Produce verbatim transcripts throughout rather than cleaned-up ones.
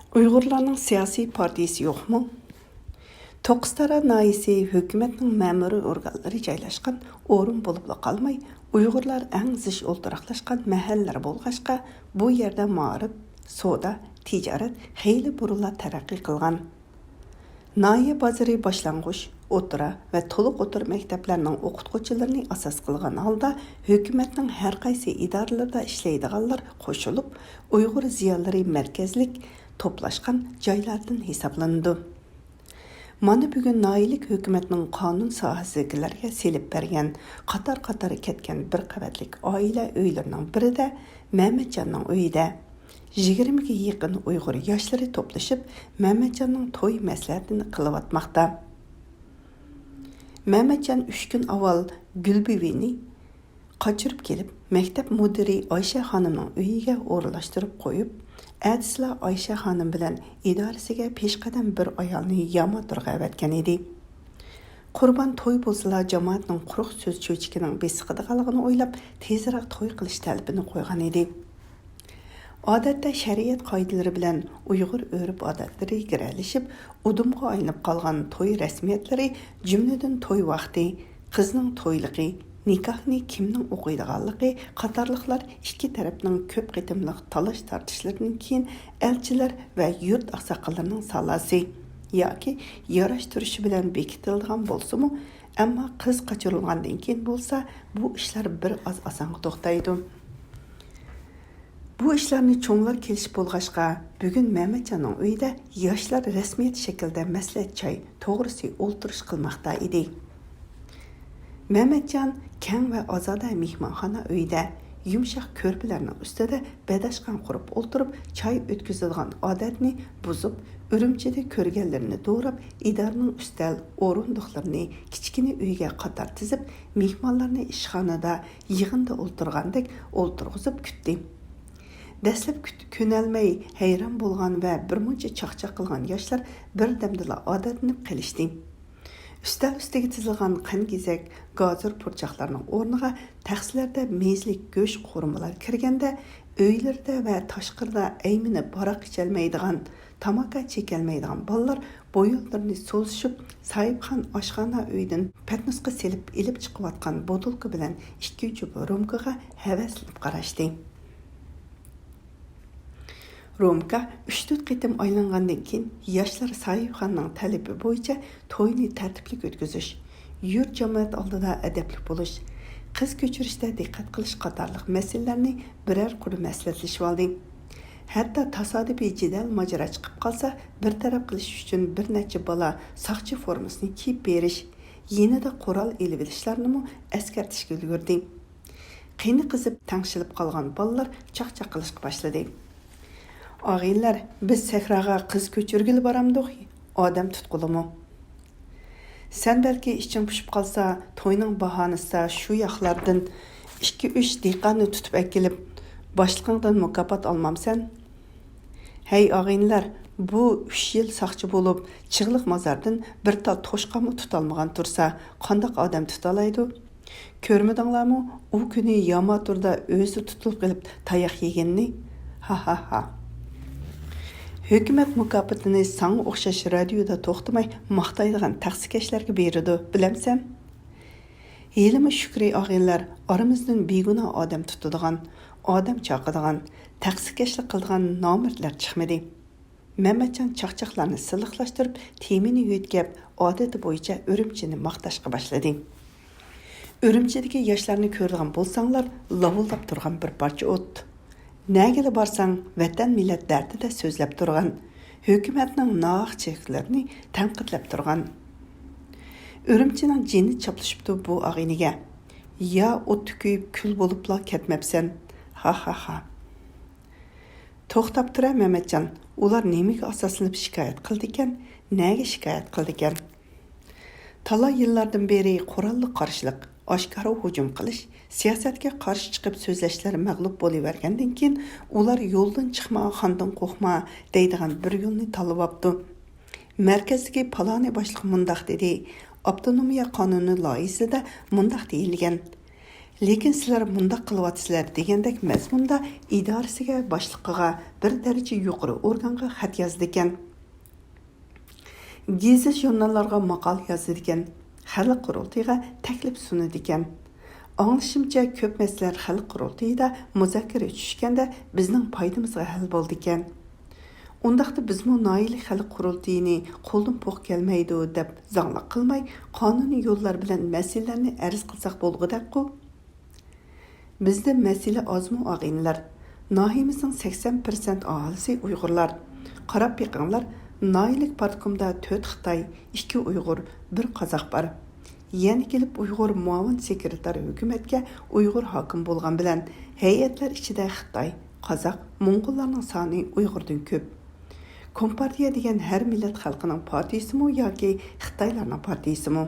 ئۇيغۇرلارنىڭ سىياسىي پارتىيىسى يوقمۇ؟ توققۇزتارا ناھىيەسى ھۆكۈمەتنىڭ مەمۇرىي ئورگانلىرى جايلاشقان ئورۇن بولۇپلا قالماي، ئۇيغۇرلار ئەڭ زىچ ئولتۇراقلاشقان مەھەللىلەر بولغاچقا، بۇ يەردە مائارىپ، سودا، تىجارەت خېلى بۇرۇنلا تەرەققىي قىلغان. ناھىيە بازىرى باشلانغۇچ، ئوتتۇرا ۋە تولۇق ئوتتۇرا مەكتەپلەرنىڭ ئوقۇتقۇچىلىرىنى ئاساس قىلغان ھالدا، ھۆكۈمەتنىڭ ھەر قايسى ئىدارىلىرىدا ئىشلەيدىغانلار قوشۇلۇپ، ئۇيغۇر زىيالىيلىرى مەركەزلىك توپلاشقان جايلاردىن ھېسابلىنىدۇ. مانا بۈگۈن ناھىيەلىك ھۆكۈمەتنىڭ قانۇن ساھەسىدىكىلەرگە سېلىپ بەرگەن قاتار-قاتار كەتكەن بىر قەۋەتلىك ئائىلە ئۆيلىرىنىڭ بىرىدە مەمەتجاننىڭ ئۆيىدە يىگىرمىگە يېقىن ئۇيغۇر ياشلىرى توپلىشىپ، مەمەتجاننىڭ توي مەسلىھەتىنى قىلىۋاتماقتا. مەمەتجان ئۈچ كۈن ئاۋۋال گۈلبۈۋىنى قاچۇرۇپ كېلىپ، مەكتەپ مۇدىرى ئايشە خانىمنىڭ ئۆيىگە ئورۇنلاشتۇرۇپ قويۇپ، ئەتىسىلا ئايشە خانىم بىلەن ئىدارىسىگە پېشقەدەم بىر ئايالنى ياماتۇرغا ئەۋەتكەن ئىدى. قۇربان توي بولسىلا، جامائەتنىڭ قۇرۇق سۆز چۆچىكىنىڭ بېسىقىدىغانلىقىنى ئويلاپ، تېزرەك توي قىلىش تەلىپىنى قويغان ئىدى. ئادەتتە شەرىئەت قائىدىلىرى بىلەن ئۇيغۇر ئۆرپ-ئادەتلىرى گىرەلىشىپ، ئۇدۇمغا ئايلىنىپ قالغان توي رەسمىيەتلىرى، جۈملىدىن توي ۋاقتى، قىزنىڭ تويلۇقى، نىكاھنى كىمنىڭ ئوقۇيدىغانلىقى قاتارلىقلار ئىككى تەرەپنىڭ كۆپ قېتىملىق تالاش-تارتىشلىرىدىن كېيىن ئەلچىلەر ۋە يۇرت ئاقساقاللىرىنىڭ سالاسى ياكى ياراشتۇرۇشى بىلەن بېكىتىلىدىغان بولسىمۇ، ئەمما قىز قاچۇرۇلغاندىن كېيىن بولسا، بۇ ئىشلار بىر ئاز ئاسانغا توختايدۇ. بۇ ئىشلارنى چوڭلار كېلىشىپ بولغاچقا، بۈگۈن مەمەتجاننىڭ ئۆيىدە ياشلار رەسمىيەت شەكلىدە مەسلىھەت چاي، توغرىسى ئولتۇرۇش قىلماقتا ئىدى. مەمەتجان كەڭ ۋە ئازادە مېھمانخانا ئۆيىدە يۇمشاق كۆرپىلەرنىڭ ئۈستىدە بەداشقان قۇرۇپ ئولتۇرۇپ، چاي ئۆتكۈزىدىغان ئادەتنى بۇزۇپ، ئۈرۈمچىدە كۆرگەنلىرىنى دوراپ، ئىدارىنىڭ ئۈستەل، ئورۇندۇقلىرىنى كىچىككىنە ئۆيگە قاتار تىزىپ، مېھمانلارنى ئىشخانىدا، يىغىندا ئولتۇرغاندەك ئولتۇرغۇزۇپ كۈتتى. دەسلەپ كۈت-، كۆنەلمەي ھەيران بولغان ۋە بىرمۇنچە چاقچاق قىلغان ياشلار بىردەمدىلا ئادەتلىنىپ قېلىشتى. ئۈستەل ئۈستىگە تىزىلغان قەنگېزەك، گازىر پۇرچاقلارنىڭ ئورنىغا تەخسىلەردە مېزىلىك گۆش قورۇمىلار كىرگەندە، ئۆيلىرىدە ۋە تاشقىرىدا ئەيمىنىپ ھاراق ئىچەلمەيدىغان، تاماكا چېكەلمەيدىغان بالىلار بويۇنلىرىنى سوزۇشۇپ، ساھىبخان ئاشخانا ئۆيدىن پەتنۇسقا سېلىپ ئېلىپ چىقىۋاتقان بوتۇلكا بىلەن ئىككى جۈپ رومكىغا ھەۋەسلىنىپ قاراشتى. رومكا ئۈچ-تۆت قېتىم ئايلانغاندىن كېيىن، ياشلار ساھىبخاننىڭ تەلىپى بويىچە توينى تەرتىپلىك ئۆتكۈزۈش، يۇرت جامائەت ئالدىدا ئەدەپلىك بولۇش، قىز كۆچۈرۈشتە دىققەت قىلىش قاتارلىق مەسىلىلەرنى بىرەر قۇر مەسلىھەتلىشىۋالدى. ھەتتا تاسادىپىي جېدەل-ماجىرا چىقىپ قالسا، بىر تەرەپ قىلىش ئۈچۈن بىر نەچچە بالا ساقچى فورمىسىنى كىيىپ بېرىش، يېنىدا قورال ئېلىۋېلىشلارنىمۇ ئەسكەرتىشكە ئۈلگۈردى. قېنى قىزىپ تەڭشىلىپ قالغان بالىلار چاقچاق قىلىشقا باشلىدى. ئاغىنىلەر، بىز سەھراغا قىز كۆچۈرگىلى بارامدۇق، ئادەم تۇتقىلىمۇ؟ سەن بەلكى ئىچىڭ پۇشۇپ قالسا، توينىڭ باھانىسىدا شۇ ياقلاردىن ئىككى-ئۈچ دېھقاننى تۇتۇپ ئەكېلىپ، باشلىقىڭدىن مۇكاپات ئالمامسەن؟ ھەي ئاغىنىلەر، بۇ ئۈچ يىل ساقچى بولۇپ، چىغلىق مازاردىن بىر تال توشقانمۇ تۇتالمىغان تۇرسا، قانداق ئادەم تۇتالايدۇ؟ كۆرمىدىڭلارمۇ؟ ئۇ كۈنى ياماتۇردا ئۆزى تۇتۇلۇپ قېلىپ تاياق يېگىنىنى. ھا ھا ھا. ھۆكۈمەت مۇكاپاتىنى ساڭا ئوخشاش رادىيودا توختىماي ماختايدىغان تەخسىكەشلەرگە بېرىدۇ، بىلەمسەن؟ ھېلىمۇ شۈكرى ئاغىنىلەر، ئارىمىزدىن بىگۇناھ ئادەم تۇتىدىغان، ئادەم چاقىدىغان، تەخسىكەشلىك قىلىدىغان نامەردلەر چىقمىدى. مەمەتجان چاقچاقلارنى سىلىقلاشتۇرۇپ، تېمىنى يۆتكەپ، ئادىتى بويىچە ئۈرۈمچىنى ماختاشقا باشلىدى. ئۈرۈمچىدىكى ياشلارنى كۆرىدىغان بولساڭلار، لاۋۇلداپ تۇرغان بىر پارچە ئوت. نەگىلا بارساڭ، ۋەتەن، مىللەت دەردىدە سۆزلەپ تۇرغان، ھۆكۈمەتنىڭ ناھەق چېكىتلىرىنى تەنقىدلەپ تۇرغان. ئۈرۈمچىنىڭ جېنى چاپلىشىپتۇ بۇ ئاغىنىگە. يا ئوتتا كۆيۈپ كۈل بولۇپلا كەتمەپسەن. ھا ھا ھا. توختاپ تۇرە مەمەتجان، ئۇلار نېمىگە ئاساسلىنىپ شىكايەت قىلىدىكەن، نەگە شىكايەت قىلىدىكەن؟ تالاي يىللاردىن بېرى قوراللىق قارشىلىق، ئاشكارا ھۇجۇم قىلىش، سىياسەتكە قارشى چىقىپ سۆزلەشلەر مەغلۇپ بولۇۋەرگەندىن كېيىن، ئۇلار يولدىن چىقما، خاندىن قورقما دەيدىغان بىر يولنى تاللىۋاپتۇ. مەركەزدىكى پالانى باشلىق مۇنداق دېدى، ئاپتونومىيە قانۇنى لايىھىسىدە مۇنداق دېيىلگەن، لېكىن سىلەر مۇنداق قىلىۋاتىسىلەر دېگەندەك مەزمۇندا ئىدارىسىگە، باشلىقىغا، بىر دەرىجە يۇقىرى ئورگانغا خەت يازىدىكەن. گېزىت-ژۇرناللارغا ماقالە يازىدىكەن، خەلق قۇرۇلتىيىغا تەكلىپ سۇنىدىكەن. ئاڭلىشىمچە، كۆپ مەسىلىلەر خەلق قۇرۇلتىيىدا مۇزاكىرە چۈشكەندە بىزنىڭ پايدىمىزغا ھەل بولىدىكەن. ئۇنداقتا بىزمۇ ناھىيەلىك خەلق قۇرۇلتىيىنى قولدىن پوق كەلمەيدۇ دەپ زاڭلىق قىلماي، قانۇنىي يوللار بىلەن مەسىلىلەرنى ئەرز قىلساق بولغۇدەكقۇ؟ بىزدە مەسىلە ئازمۇ، ئاغىنىلەر؟ ناھىيىمىزنىڭ سەكسەن پىرسەنت ئاھالىسى ئۇيغۇرلار. قاراپ بېقىڭلار، ناھىيەلىك پارتكومدا تۆت خىتاي، ئىككى ئۇيغۇر، بىر قازاق بار. يەنە كېلىپ ئۇيغۇر مۇئاۋىن سېكرېتار ھۆكۈمەتكە ئۇيغۇر ھاكىم بولغان بىلەن، ھەيئەتلەر ئىچىدە خىتاي، قازاق، موڭغۇللارنىڭ سانى ئۇيغۇردىن كۆپ. كومپارتىيە دېگەن ھەر مىللەت خەلقىنىڭ پارتىيىسىمۇ ياكى خىتايلارنىڭ پارتىيىسىمۇ؟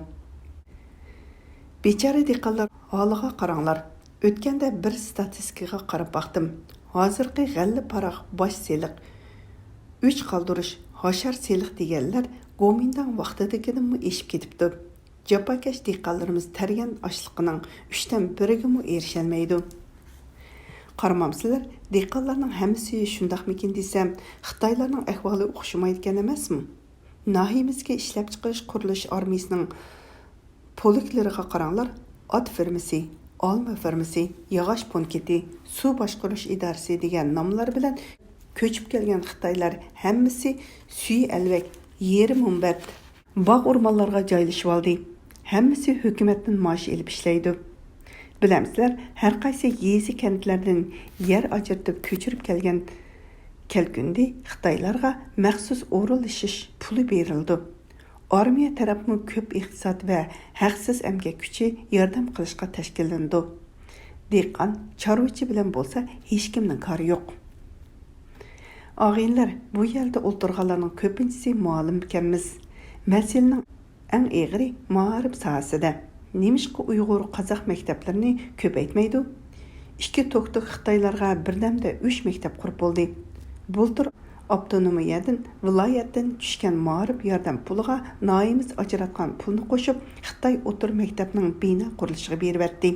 بىچارە دېھقانلار ھالىغا قاراڭلار. ئۆتكەندە بىر ستاتىستىكىغا قاراپ باقتىم. ھازىرقى غەللە پاراق باش سېلىق، ئۆچ قالدۇرۇش، ھاشار سېلىق دېگەنلەر گومىنداڭ ۋاقتىدىكىدىنمۇ ئېشىپ كېتىپتۇ. جاپاكەش دېھقانلىرىمىز تەرگەن ئاشلىقىنىڭ ئۈچتىن بىرىگىمۇ ئېرىشەلمەيدۇ. قارىمامسىلەر، دېھقانلارنىڭ ھەممىسى شۇنداقمىكىن دېسەم، خىتايلارنىڭ ئەھۋالى ئوخشىمايدىكەن ئەمەسمۇ؟ ناھىيىمىزدىكى ئىشلەپچىقىرىش قۇرۇلۇش ئارمىيىسىنىڭ پولكلىرىغا قاراڭلار، ئات فېرمىسى، ئالما فېرمىسى، ياغاچ پونكىتى، سۇ باشقۇرۇش ئىدارىسى دېگەن ناملار بىلەن كۆچۈپ كەلگەن خىتايلار ھەممىسى سۈيى ئەلۋەك، يېرى مۇنبەت، باغ-ئورمانلارغا جايلىشىۋالدى. ھەممىسى ھۆكۈمەتتىن مائاش ئېلىپ ئىشلەيدۇ. بىلەمسىلەر، ھەرقايسى يېزا-كەنتلەردىن يەر ئاجرىتىپ كۆچۈرۈپ كەلگەن كەلكۈندى خىتايلارغا مەخسۇس ئورۇنلىشىش پۇلى بېرىلىدۇ. ئارمىيە تەرەپمۇ كۆپ ئىقتىساد ۋە ھەقسىز ئەمگەك كۈچى ياردەم قىلىشقا تەشكىللىنىدۇ. دېھقان، چارۋىچى بىلەن بولسا ھېچكىمنىڭ كارى يوق. ئاغىنىلەر، بۇ يەردە ئولتۇرغانلارنىڭ كۆپىنچىسى مۇئەللىمكەنمىز. مەسىلىنىڭ ئەڭ ئېغىرى مائارىپ ساھەسىدە. نېمىشقا ئۇيغۇر، قازاق مەكتەپلىرىنى كۆپەيتمەيدۇ؟ ئىككى توك-توك خىتايلارغا بىردەمدە ئۈچ مەكتەپ قۇرۇپ بولدى. بۇلتۇر ئاپتونومىيەدىن، ۋىلايەتتىن چۈشكەن مائارىپ ياردەم پۇلىغا ناھىيىمىز ئاجراتقان پۇلنى قوشۇپ، خىتاي ئوتتۇرا مەكتەپنىڭ بىنا قۇرۇلۇشىغا بېرىۋەتتى.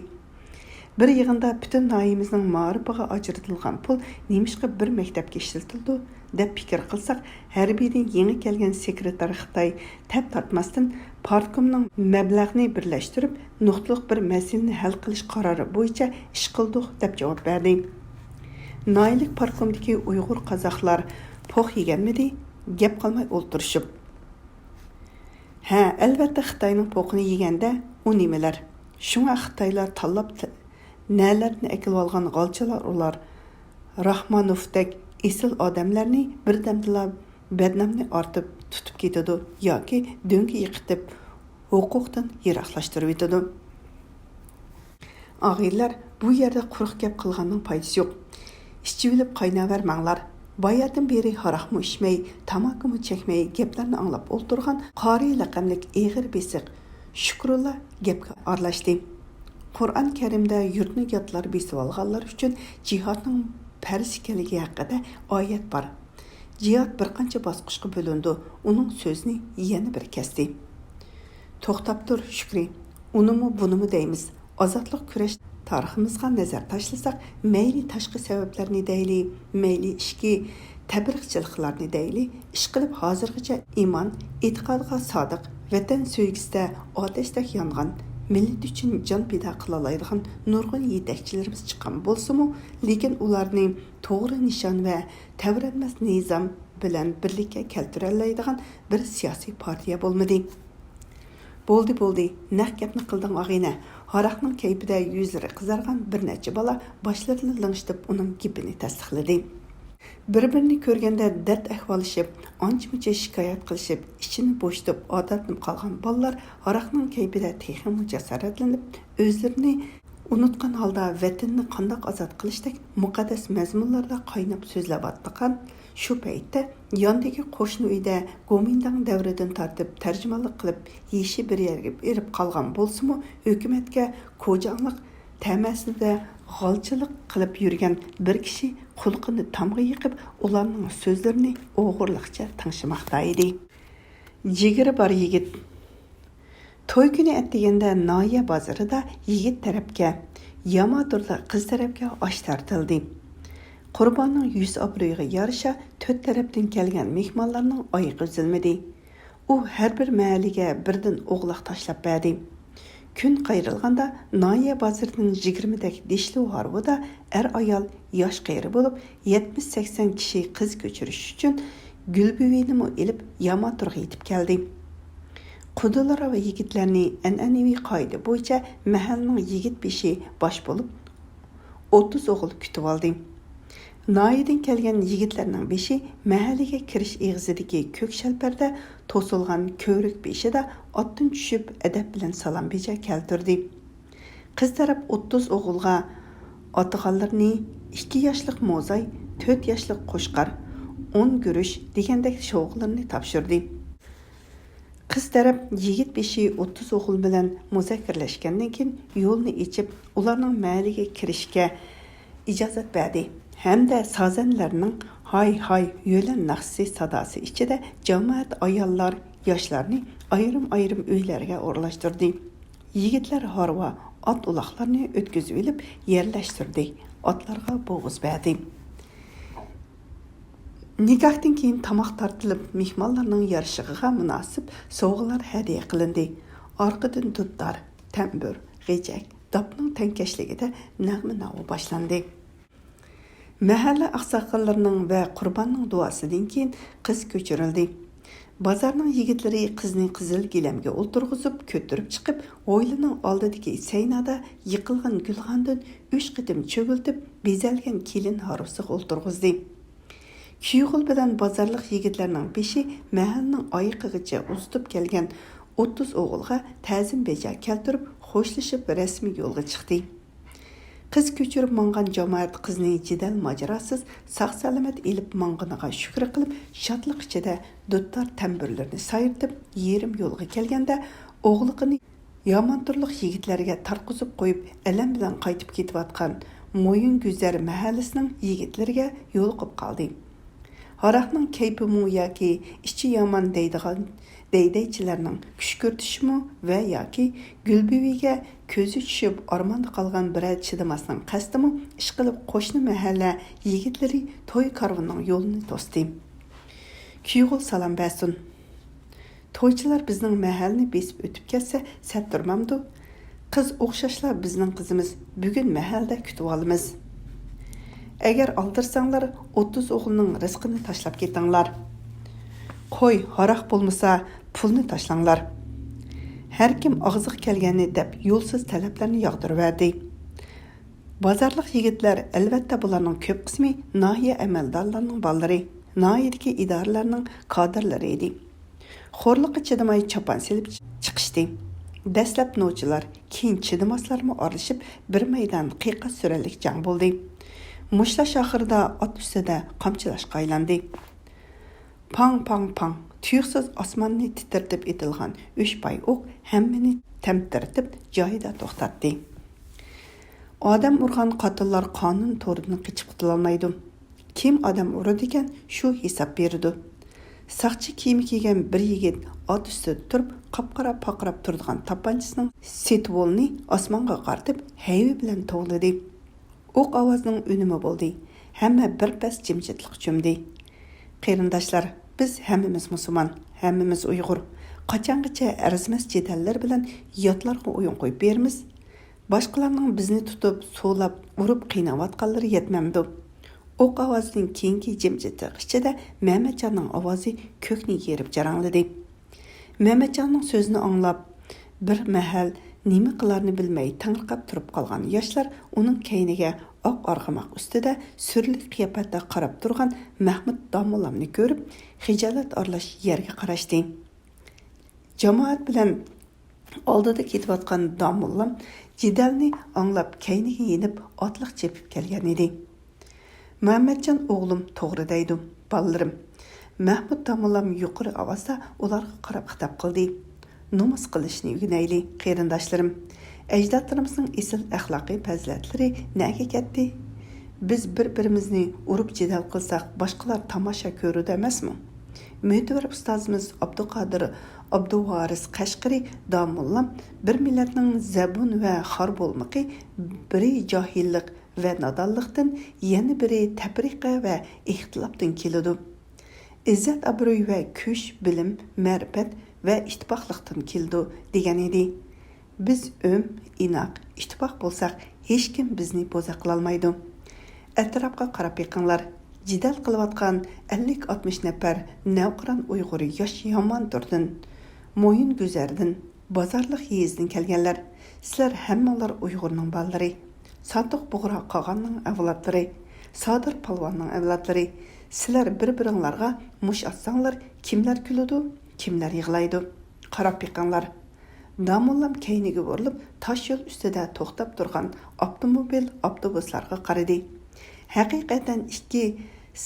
بىر يىغىندا پۈتۈن ناھىيىمىزنىڭ مائارىپىغا ئاجرىتىلغان پۇل نېمىشقا بىر مەكتەپكە ئىشلىتىلىدۇ دەپ پىكىر قىلساق، ھەربىيدىن يېڭى كەلگەن سېكرېتار خىتاي تەپ تارتماستىن، پارتكومنىڭ مەبلەغنى بىرلەشتۈرۈپ، نۇقتىلىق بىر مەسىلىنى ھەل قىلىش قارارى بويىچە ئىش قىلدۇق، دەپ جاۋاب بەردى. ناھىيەلىك پارتكومدىكى ئۇيغۇر قازاقلار پوق يېگەنمىدى؟ گەپ قىلماي ئولتۇرۇشۇپ. ھە، ئەلۋەتتە، خىتاينىڭ پوقىنى يېگەندە ئۇ نېمىلەر؟ شۇڭا خىتايلار تاللاپ ت-، نەلەردىن ئەكېلىۋالغان غالچىلار ئۇلار. راخمانوفدەك ئېسىل ئادەملەرنى بىردەمدىلا بەدنامنى ئارتىپ تۇتۇپ كېتىدۇ ياكى دۆڭگە يىقىتىپ، ھوقۇقتىن يىراقلاشتۇرۇۋېتىدۇ. ئاغىنىلەر، بۇ يەردە قۇرۇق گەپ قىلغاننىڭ پايدىسى يوق. ئىچىۋېلىپ قايناۋەرمەڭلار. باياتىن بېرى ھاراقمۇ ئىچمەي، تاماكىمۇ چەكمەي، گەپلەرنى ئاڭلاپ ئولتۇرغان قارى لەقەملىك ئېغىر بېسىق شۈكرۇللا گەپكە ئارىلاشتى. قۇرئان كەرىمدە يۇرتنى ياتلار بېسىۋالغانلار ئۈچۈن جىھادنىڭ پەرز ئىكەنلىكى ھەققىدە ئايەت بار. جىھاد بىر قانچە باسقۇچقا بۆلۈنىدۇ، ئۇنىڭ سۆزىنى يەنە بىر كەستى. توختاپ تۇر، شۈكرى. ئۇنىمۇ، بۇنىمۇ دەيمىز. ئازادلىق كۈرەش تارىخىمىزغا نەزەر تاشلىساق، مەيلى تاشقى سەۋەبلەرنى دەيلى، مەيلى ئىچكى تەبلىغچىلىقلارنى دەيلى، ئىشقىلىپ ھازىرغىچە ئىمان، ئېتىقادىغا سادىق، ۋەتەن سۆيگۈسىدە ئاتەشتەك يانغان، مىللىتى ئۈچۈن جان پىدا قىلالايدىغان نۇرغۇن يېتەكچىلىرىمىز چىققان بولسىمۇ، لېكىن ئۇلارنى توغرا نىشان ۋە تەۋرەنمەس نىزام بىلەن بىرلىككە كەلتۈرەلەيدىغان بىر سىياسىي پارتىيە بولمىدى. بولدى، بولدى، نەق گەپنى قىلدىڭ، ئاغىنە. ھاراقنىڭ كەيپىدە يۈزلىرى قىزارغان بىر نەچچە بالا باشلىرىنى لىڭشىتىپ ئۇنىڭ گېپىنى تەستىقلىدى. بىر-بىرىنى كۆرگەندە دەرد ئەھۋاللىشىپ، ئانچە-مۇنچە شىكايەت قىلىشىپ، ئىچىنى بوشىتىپ ئادەتلىنىپ قالغان بالىلار ھاراقنىڭ كەيپىدە تېخىمۇ جاسارەتلىنىپ، ئۆزلىرىنى ئۇنتقان ھالدا ۋەتىنىنى قانداق ئازاد قىلىشتەك مۇقەددەس مەزمۇنلاردا قايناپ سۆزلەۋاتىدىغان شۇ پەيتتە، ياندىكى قوشنا ئۆيدە گومىنداڭ دەۋرىدىن تارتىپ تەرجىمانلىق قىلىپ، يېشى بىر يەرگە بېرىپ قالغان بولسىمۇ، ھۆكۈمەتكە كوجاڭلىق تەمەسىدە غالچىلىق قىلىپ يۈرگەن بىر كىشى قۇلىقىنى تامغا يېقىپ، ئۇلارنىڭ سۆزلىرىنى ئوغرىلىقچە تىڭشىماقتا ئىدى. جىگىرى بار يىگىت. توي كۈنى ئەتىگەندە ناھىيە بازىرىدا يىگىت تەرەپكە، ياماتۇردا قىز تەرەپكە ئاش تارتىلدى. قۇرباننىڭ يۈز ئابرۇيىغا يارىشا تۆت تەرەپتىن كەلگەن مېھمانلارنىڭ ئايىغى ئۈزۈلمىدى. ئۇ ھەر بىر مەھەللىگە بىردىن ئوغلاق تاشلاپ بەردى. كۈن قايرىلغاندا ناھىيە بازىرىنىڭ يىگىرمىدەك دىشلۇ ھارۋىدا ئەر-ئايال، ياش-قېرى بولۇپ، يەتمىش-سەكسەن كىشى قىز كۆچۈرۈش ئۈچۈن گۈلبۈۋىنىمۇ ئېلىپ ياماتۇرغا يېتىپ كەلدى. قۇدىلار ۋە يىگىتلەرنى ئەنئەنىۋى قائىدە بويىچە مەھەللىنىڭ يىگىت بېشى باش بولۇپ، ئوتتۇز ئوغۇل كۈتۈۋالدى. ناھىيەدىن كەلگەن يىگىتلەرنىڭ بېشى مەھەللىگە كىرىش ئېغىزىدىكى كۆك شەلپەردە توسۇلغان كۆۋرۈك بېشىدا ئاتتىن چۈشۈپ، ئەدەپ بىلەن سالام بېجا كەلتۈردى. قىز تەرەپ ئوتتۇز ئوغۇلغا ئاتىغانلىرىنى ئىككى ياشلىق موزاي، تۆت ياشلىق قوچقار، ئون گۈرۈچ دېگەندەك سوۋغىلىرىنى تاپشۇردى. قىز تەرەپ يىگىت بېشى ئوتتۇز ئوغۇل بىلەن مۇزاكىرىلەشكەندىن كېيىن، يولنى ئېچىپ، ئۇلارنىڭ مەھەللىگە كىرىشكە ئىجازەت بەردى ھەمدە سازەندىلەرنىڭ ھاي-ھاي، يۆلەن ناخشىسى ساداسى ئىچىدە جامائەت ئاياللار، ياشلارنى ئايرىم-ئايرىم ئۆيلەرگە ئورۇنلاشتۇردى. يىگىتلەر ھارۋا، ئات-ئۇلاقلارنى ئۆتكۈزۈۋېلىپ يەرلەشتۈردى، ئاتلارغا بوغۇز بەردى. نىكاھتىن كېيىن تاماق تارتىلىپ، مېھمانلارنىڭ يارىشىغىغا مۇناسىپ سوۋغىلار ھەدىيە قىلىندى. ئارقىدىن دۇتار، تەمبۇر، غېجەك، داپنىڭ تەڭكەشلىكىدە نەغمە-ناۋا باشلاندى. مەھەللە ئاقساقاللىرىنىڭ ۋە قۇرباننىڭ دۇئاسىدىن كېيىن قىز كۆچۈرۈلدى. بازارنىڭ يىگىتلىرى قىزنى قىزىل گىلەمگە ئولتۇرغۇزۇپ كۆتۈرۈپ چىقىپ، ھويلىنىڭ ئالدىدىكى سەينادا يىقىلغان گۈلخاندىن ئۈچ قېتىم چۆگۈلتۈپ، بېزەلگەن كېلىن ھارۋىسىغا ئولتۇرغۇزدى. كۈيغۇل بىلەن بازارلىق يىگىتلەرنىڭ بېشى مەھەللىنىڭ ئايىقىغىچە ئۇزىتىپ كەلگەن ئوتتۇز ئوغۇلغا تەزىم بېجا كەلتۈرۈپ، خوشلىشىپ رەسمىي يولغا چىقتى. قىز كۆچۈرۈپ ماڭغان جامائەت قىزنى جېدەل ماجىراسىز ساق-سالامەت ئېلىپ ماڭغىنىغا شۈكرى قىلىپ، شادلىق ئىچىدە دۇتار تەمبۇرلىرىنى سايرىتىپ، يېرىم يولغا كەلگەندە، ئوغلىقىنى يامانتۇرلۇق يىگىتلەرگە تارتقۇزۇپ قويۇپ، ئەلەم بىلەن قايتىپ كېتىۋاتقان مويۇنگۈزەر مەھەللىسىنىڭ يىگىتلىرىگە يولۇقۇپ قالدى. ھاراقنىڭ كەيپىمۇ ياكى ئىچى يامان دەيدىغان دەيدەيچىلەرنىڭ كۈشكۈرتۈشىمۇ ۋە ياكى گۈلبۈۋىگە كۆزى چۈشۈپ ئارماندا قالغان بىرەر چىدىماسنىڭ قەستىمۇ، ئىشقىلىپ قوشنا مەھەللە يىگىتلىرى توي كارۋىنىنىڭ يولىنى توستى. كۈيغۇل سالام بەرسۇن. تويچىلار بىزنىڭ مەھەللىنى بېسىپ ئۆتۈپ كەتسە سەت تۇرمامدۇ؟ قىز ئوخشاشلا بىزنىڭ قىزىمىز، بۈگۈن مەھەلدە كۈتۈۋالىمىز. ئەگەر ئالدىرىساڭلار، ئوتتۇز ئوغۇلنىڭ رىزقىنى تاشلاپ كېتىڭلار. قوي، ھاراق بولمىسا، پۇلنى تاشلاڭلار. ھەركىم ئاغزىغا كەلگەننى دەپ يولسىز تەلەپلەرنى ياغدۇرۇۋەردى. بازارلىق يىگىتلەر، ئەلۋەتتە بۇلارنىڭ كۆپ قىسمى ناھىيە ئەمەلدارلىرىنىڭ بالىلىرى، ناھىيەدىكى ئىدارىلەرنىڭ كادىرلىرى ئىدى. خورلۇققا چىدىماي چاپان سېلىپ چىقىشتى. دەسلەپ نوچىلار، كېيىن چىدىماسلارمۇ ئارىلىشىپ بىر مەيدان قىيقاس سۈرەنلىك جەڭ بولدى. مۇشتلاش ئاخىرىدا ئات ئۈستىدە قامچىلاشقا ئايلاندى. پاڭ، پاڭ، پاڭ! تۇيۇقسىز ئاسماننى تىترىتىپ ئېتىلغان ئۈچ پاي ئوق ھەممىنى تەمتىرىتىپ جايىدا توختاتتى. ئادەم ئۇرغان قاتىللار قانۇن تورىدىن قېچىپ قۇتۇلالمايدۇ. كىم ئادەم ئۇرىدىكەن، شۇ ھېساب بېرىدۇ. ساقچى كىيىمى كىيگەن بىر يىگىت ئات ئۈستىدە تۇرۇپ، قاپقارا پارقىراپ تۇرىدىغان تاپانچىسىنىڭ سېتىۋولىنى ئاسمانغا قارىتىپ، ھەيۋە بىلەن توۋلىدى. ئوق ئاۋازىنىڭ ئۈنۈمى بولدى. ھەممە بىر پەس جىمجىتلىققا چۆمدى. قېرىنداشلار، بىز ھەممىمىز مۇسۇلمان، ھەممىمىز ئۇيغۇر. قاچانغىچە ئەرزىمەس جېدەللەر بىلەن ياتلارغا ئويۇن قويۇپ بېرىمىز؟ باشقىلارنىڭ بىزنى تۇتۇپ، سولاپ، ئۇرۇپ قىيناۋاتقانلىرى يەتمەمدۇ؟ ئوق ئاۋازىدىن كېيىنكى جىمجىتلىق ئىچىدە مەمەتجاننىڭ ئاۋازى كۆكنى يېرىپ جاراڭلىدى. مەمەتجاننىڭ سۆزىنى ئاڭلاپ، بىر مەھەل نېمە قىلارنى بىلمەي تېڭىرقاپ تۇرۇپ قالغان ياشلار ئۇنىڭ كەينىگە ئاق ئارغىماق ئۈستىدە سۈرلۈك قىياپەتتە قاراپ تۇرغان مەھمۇت داموللامنى كۆرۈپ، خىجالەت ئارىلاش يەرگە قاراشتى. جامائەت بىلەن ئالدىدا كېتىۋاتقان داموللام جېدەلنى ئاڭلاپ كەينىگە يېنىپ ئاتلىق چېپىپ كەلگەن ئىدى. مۇھەممەتجان ئوغلۇم توغرا دەيدۇ، بالىلىرىم. مەھمۇت داموللام يۇقىرى ئاۋازدا ئۇلارغا قاراپ خىتاب قىلدى. نومۇس قىلىشنى ئۆگىنەيلى، قېرىنداشلىرىم. ئەجدادلىرىمىزنىڭ ئېسىل ئەخلاقىي پەزىلەتلىرى نەگە كەتتى؟ بىز بىر-بىرىمىزنى ئۇرۇپ جېدەل قىلساق، باشقىلار تاماشا كۆرىدۇ ئەمەسمۇ؟ مۆتىۋەر ئۇستازىمىز ئابدۇقادىر ئابدۇۋارىس قەشقىرى داموللام بىر مىللەتنىڭ زەبۇن ۋە خار بولمىقى، بىرى جاھىللىق ۋە نادانلىقتىن، يەنە بىرى تەپرىقە ۋە ئىختىلاپتىن كېلىدۇ. ئىززەت-ئابرۇي ۋە كۈچ، بىلىم، مەرىپەت ۋە ئىتتىپاقلىقتىن كېلىدۇ، دېگەن ئىدى. بىز ئۆم، ئىناق، ئىتتىپاق بولساق، ھېچكىم بىزنى بوزەك قىلالمايدۇ. ئەتراپقا قاراپ بېقىڭلار، جېدەل قىلىۋاتقان ئەللىك-ئاتمىش نەپەر نەۋقىران ئۇيغۇر ياش يامانتوردىن، مويۇنگۈزەردىن، بازارلىق يېزىدىن كەلگەنلەر. سىلەر ھەممىڭلار ئۇيغۇرنىڭ بالىلىرى. ساتۇق بۇغرا قاغاننىڭ ئەۋلادلىرى، سادىر پالۋاننىڭ ئەۋلادلىرى. سىلەر بىر-بىرىڭلارغا مۇش ئاتساڭلار، كىملەر كۈلىدۇ، كىملەر يىغلايدۇ؟ قاراپ بېقىڭلار. داموللام كەينىگە بۇرۇلۇپ، تاش يول ئۈستىدە توختاپ تۇرغان ئاپتوموبىل، ئاپتوبۇسلارغا قارىدى. ھەقىقەتەن ئىككى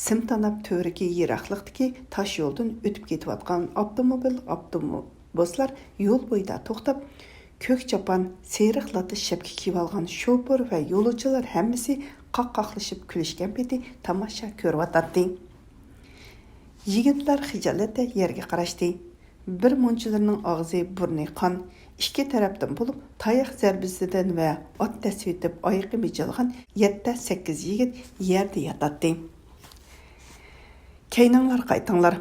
سىم تاناپ تۈۋرۈكى يىراقلىقتىكى تاش يولدىن ئۆتۈپ كېتىۋاتقان ئاپتوموبىل، ئاپتوبۇسلار يول بويىدا توختاپ، كۆك چاپان، سېرىق لاتا شەپكە كىيىۋالغان شوپۇر ۋە يولۇچىلار ھەممىسى قاققاقلىشىپ كۈلۈشكەن پېتى تاماشا كۆرۈۋاتاتتى. يىگىتلەر خىجالەتتە يەرگە قاراشتى. بىر مۇنچىلىرىنىڭ ئاغزى، بۇرنى قان، ئىككى تەرەپتىن بولۇپ، تاياق زەربىسىدىن ۋە ئات دەسسىۋېتىپ ئايىقى مىجالغان يەتتە-سەككىز يىگىت يەردە ياتاتتى. كەينىڭلار قايتىڭلار.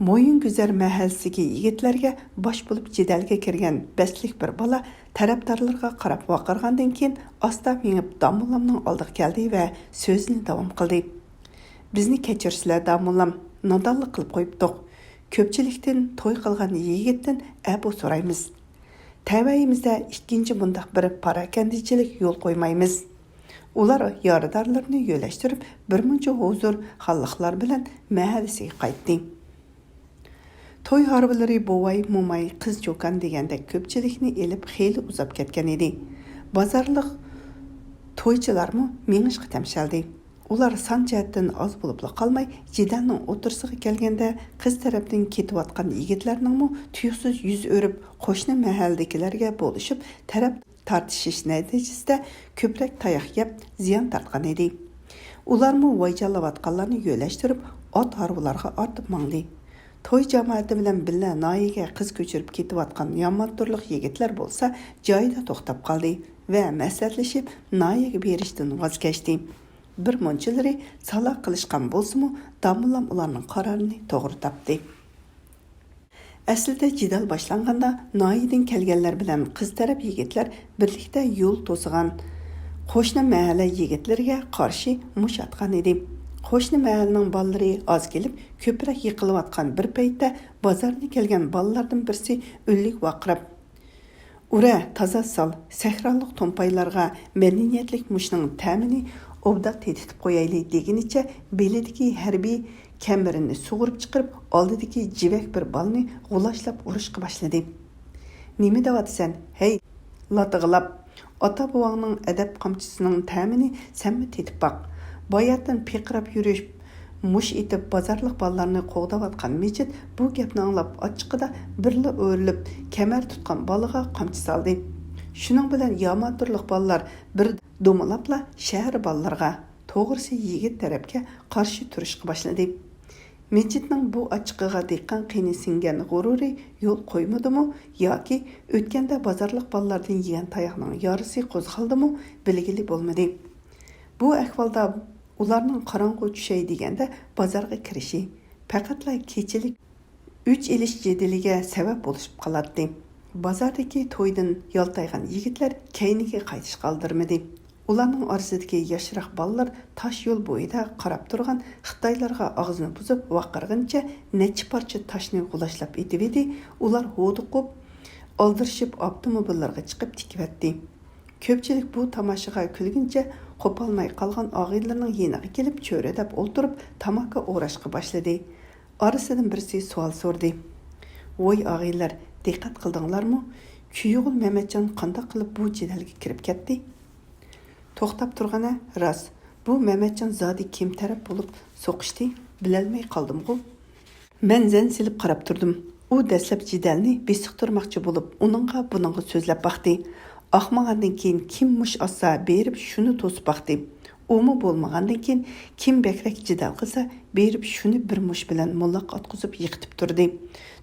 مويۇنگۈزەر مەھەللىسىدىكى يىگىتلەرگە باش بولۇپ جېدەلگە كىرگەن بەسلىك بىر بالا تەرەپدارلىرىغا قاراپ ۋارقىرىغاندىن كېيىن، ئاستا مېڭىپ داموللامنىڭ ئالدىغا كەلدى ۋە سۆزىنى داۋام قىلدى. بىزنى كەچۈرسىلە، داموللام، نادانلىق قىلىپ قويۇپتۇق. كۆپچىلىكتىن، توي قىلغان يىگىتتىن ئەپۇ سورايمىز. تەۋەيىمىزدە ئىككىنچى بۇنداق بىر پاراكەندىچىلىك يول قويمايمىز. ئۇلار يارىدارلىرىنى يۆلەشتۈرۈپ، بىرمۇنچە ھۇزۇر خانلىقلار بىلەن مەھەللىسىگە قايتتى. توي ھارۋىلىرى بوۋاي، موماي، قىز چوكان دېگەندەك كۆپچىلىكنى ئېلىپ خېلى ئۇزاپ كەتكەن ئىدى. بازارلىق تويچىلارمۇ مېڭىشقا تەمشەلدى. ئۇلار سان جەھەتتىن ئاز بولۇپلا قالماي، جېدەلنىڭ ئوتتۇرىسىغا كەلگەندە، قىز تەرەپتىن كېتىۋاتقان يىگىتلەرنىڭمۇ تۇيۇقسىز يۈز ئۆرۈپ، قوشنا مەھەللىدىكىلەرگە بولۇشۇپ، تەرەپ تارتىشىش نەتىجىسىدە كۆپرەك تاياق يەپ، زىيان تارتقان ئىدى. ئۇلارمۇ ۋايجانلاۋاتقانلارنى يۆلەشتۈرۈپ، ئات ھارۋىلارغا ئارتىپ ماڭدى. توي جامائىتى بىلەن بىللە ناھىيەگە قىز كۆچۈرۈپ كېتىۋاتقان يامانتۇرلۇق يىگىتلەر بولسا جايىدا توختاپ قالدى ۋە مەسلىھەتلىشىپ، ناھىيەگە بېرىشتىن ۋاز كەچتى. بىر مۇنچىلىرى سالا قىلىشقان بولسىمۇ، داموللام ئۇلارنىڭ قارارىنى توغرا تاپتى. ئەسلىدە جېدەل باشلانغاندا، ناھىيەدىن كەلگەنلەر بىلەن قىز تەرەپ يىگىتلەر بىرلىكتە يول توسىغان قوشنا مەھەللە يىگىتلىرىگە قارشى مۇش ئاتقان ئىدى. قوشنا مەھەللىنىڭ بالىلىرى ئاز كېلىپ، كۆپرەك يىقىلىۋاتقان بىر پەيتتە، بازاردىن كەلگەن بالىلاردىن بىرسى ئۈنلۈك ۋارقىراپ، ئۇرە، تازا سال، سەھرالىق تومپايلارغا مەدەنىيەتلىك مۇشنىڭ تەمىنى ئوبدان تېتىتىپ قويايلى، دېگىنىچە بېلىدىكى ھەربىي كەمىرىنى سۇغۇرۇپ چىقىرىپ، ئالدىدىكى جىۋەك بىر بالىنى غۇلاچلاپ ئۇرۇشقا باشلىدى. نېمە دەۋاتىسەن، ھەي، لاتىغىلاپ؟ ئاتا-بوۋاڭنىڭ ئەدەپ قامچىسىنىڭ تەمىنى سەنمۇ تېتىپ باق. باياتىن پىرقىراپ يۈرۈپ، مۇش ئېتىپ، بازارلىق بالىلارنى قوغداۋاتقان مىجىت بۇ گەپنى ئاڭلاپ، ئاچچىقىدا بىرلا ئۆرۈلۈپ، كەمەر تۇتقان بالىغا قامچا سالدى. شۇنىڭ بىلەن يامانتۇرلۇق بالىلار بىر دومىلاپلا شەھەر بالىلىرىغا، توغرىسى يىگىت تەرەپكە قارشى تۇرۇشقا باشلىدى. مىجىتنىڭ بۇ ئاچچىقىغا دېھقان قېنى سىڭگەن غۇرۇرى يول قويمىدىمۇ ياكى ئۆتكەندە بازارلىق بالىلاردىن يېگەن تاياقنىڭ يارىسى قوزغالدىمۇ بىلگىلى بولمىدى. بۇ ئەھۋالدا ئۇلارنىڭ قاراڭغۇ چۈشەي دېگەندە بازارغا كىرىشى، پەقەتلا كېچىلىك ئۆچ ئېلىش جېدىلىگە سەۋەب بولۇشۇپ قالاتتى. بازاردىكى تويدىن يالتايغان يىگىتلەر كەينىگە قايتىشقا ئالدىرىمىدى. ئۇلارنىڭ ئارىسىدىكى ياشراق بالىلار تاش يول بويىدا قاراپ تۇرغان خىتايلارغا ئاغزىنى بۇزۇپ ۋارقىرىغىنىچە نەچچە پارچە تاشنى غۇلاچلاپ ئېتىۋىدى. ئۇلار ھودۇقۇپ، ئالدىرىشىپ ئاپتوموبىللارغا چىقىپ تىكىۋەتتى. كۆپچىلىك بۇ تاماشىغا كۈلگىنىچە قوپالماي قالغان ئاغىنىلىرىنىڭ يېنىغا كېلىپ چۆرىدەپ ئولتۇرۇپ تاماكا ئوراشقا باشلىدى. ئارىسىدىن بىرسى سوئال سورىدى. ۋوي ئاغىنىلەر، دىققەت قىلدىڭلارمۇ؟ كۈيىغۇل مەمەتجان قانداق قىلىپ بۇ جېدەلگە كىرىپ كەتتى؟ توختاپ تۇرغىنە، راست، بۇ مەمەتجان زادى كىم تەرەپ بولۇپ سوقۇشتى، بىلەلمەي قالدىمغۇ. مەن زەن سېلىپ قاراپ تۇردۇم. ئۇ دەسلەپ جېدەلنى بېسىقتۇرماقچى بولۇپ، ئۇنىڭغا بۇنىڭغا سۆزلەپ باقتى. ئاقمىغاندىن كېيىن كىم مۇش ئاتسا بېرىپ شۇنى توسۇپ باقتى. ئۇمۇ بولمىغاندىن كېيىن، كىم بەكرەك جېدەل قىلسا، بېرىپ شۇنى بىر مۇش بىلەن موللاققا ئاتقۇزۇپ يىقىتىپ تۇردى.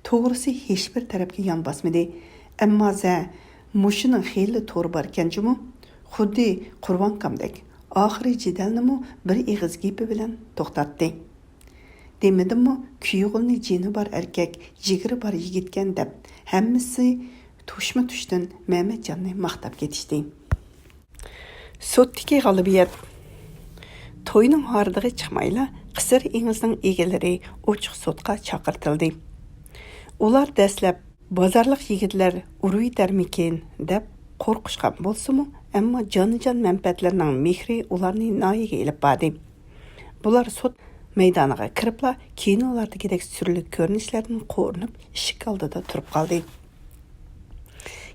توغرىسى، ھېچبىر تەرەپكە يان باسمىدى. ئەمما زە، مۇشۇنىڭ خېلى تورى باركەن جۇمۇ. خۇددى قۇربانكامدەك، ئاخىرى جېدەلنىمۇ بىر ئېغىز گېپى بىلەن توختاتتى. دېمىدىممۇ، كۈيئوغلىنى جېنى بار ئەركەك، جىگىرى بار يىگىتكەن دەپ، ھەممىسى تۇشما-تۇشتىن مەمەتجاننى ماختاپ كېتىشتى. سوتتىكى غالىبىيەت. توينىڭ ھاردۇقى چىقمايلا، قىسىر ئېڭىزنىڭ ئىگىلىرى ئوچۇق سوتقا چاقىرتىلدى. ئۇلار دەسلەپ، بازارلىق يىگىتلەر ئۇرۇۋېتەرمىكىن دەپ قورقۇشقان بولسىمۇ، ئەمما جانىجان مەنپەئەتلىرىنىڭ مېھرى ئۇلارنى ناھىيەگە ئېلىپ باردى. بۇلار سوت مەيدانىغا كىرىپلا، كىنولاردىكىدەك سۈرلۈك كۆرۈنۈشلەردىن قورۇنۇپ، ئىشىك ئالدىدا تۇرۇپ قالدى.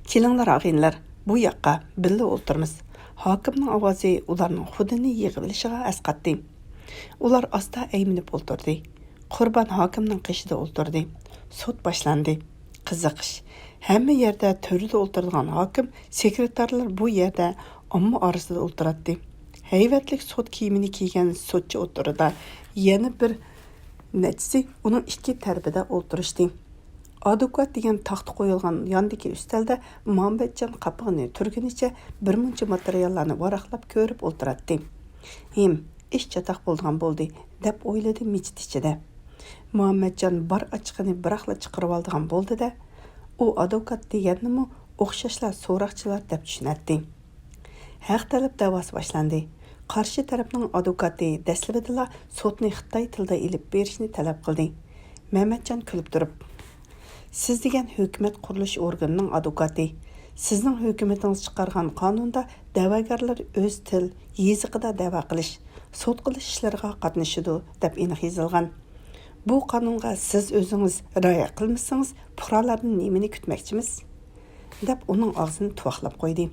«كېلىڭلار، ئاغىنىلەر، بۇ ياققا، بىللە ئولتۇرىمىز.» ھاكىمنىڭ ئاۋازى ئۇلارنىڭ خۇدىنى يىغىۋېلىشىغا ئەسقاتتى. ئۇلار ئاستا ئەيمىنىپ ئولتۇردى. قۇربان ھاكىمنىڭ قېشىدا ئولتۇردى. سوت باشلاندى. قىزىقىش. ھەممە يەردە تۆرىدە ئولتۇرىدىغان ھاكىم، سېكرېتارلار بۇ يەردە ئامما ئارىسىدا ئولتۇراتتى. ھەيۋەتلىك سوت كىيىمىنى كىيگەن سوتچى ئوتتۇرىدا، يەنە بىر نەچچىسى ئۇنىڭ ئىككى تەرىپىدە ئولتۇرۇشتى. ئادۋوكات دېگەن تاختا قويۇلغان ياندىكى ئۈستەلدە مامبەتجان قاپىقىنى تۈرگىنىچە بىر مۇنچە ماتېرىياللارنى ۋاراقلاپ كۆرۈپ ئولتۇراتتى. «ھىم، ئىش چاتاق بولىدىغان بولدى» دەپ ئويلىدى مىجىت ئىچىدە. مامەتجان بار ئاچچىقىنى بىراقلا چىقىرىۋالىدىغان بولدى-دە، ئۇ ئادۋوكات دېگەننىمۇ ئوخشاشلا سوراقچىلار دەپ چۈشىنەتتى. ھەق تەلەپ دەۋاسى باشلاندى. قارشى تەرەپنىڭ ئادۋوكاتى دەسلىپىدىلا سوتنى خىتاي تىلىدا ئېلىپ بېرىشنى تەلەپ قىلدى. مەمەتجان كۈلۈپ تۇرۇپ، «سىز دېگەن ھۆكۈمەت قۇرۇلۇش ئورگىنىنىڭ ئادۋوكاتى. سىزنىڭ ھۆكۈمىتىڭىز چىقارغان قانۇندا دەۋاگەرلەر ئۆز تىل، يېزىقىدا دەۋا قىلىش، سوت قىلىش ئىشلىرىغا قاتنىشىدۇ، دەپ ئېنىق يېزىلغان. بۇ قانۇنغا سىز ئۆزىڭىز رىئايە قىلمىسىڭىز، پۇقرالاردىن نېمىنى كۈتمەكچىمىز؟» دەپ ئۇنىڭ ئاغزىنى تۇۋاقلاپ قويدى.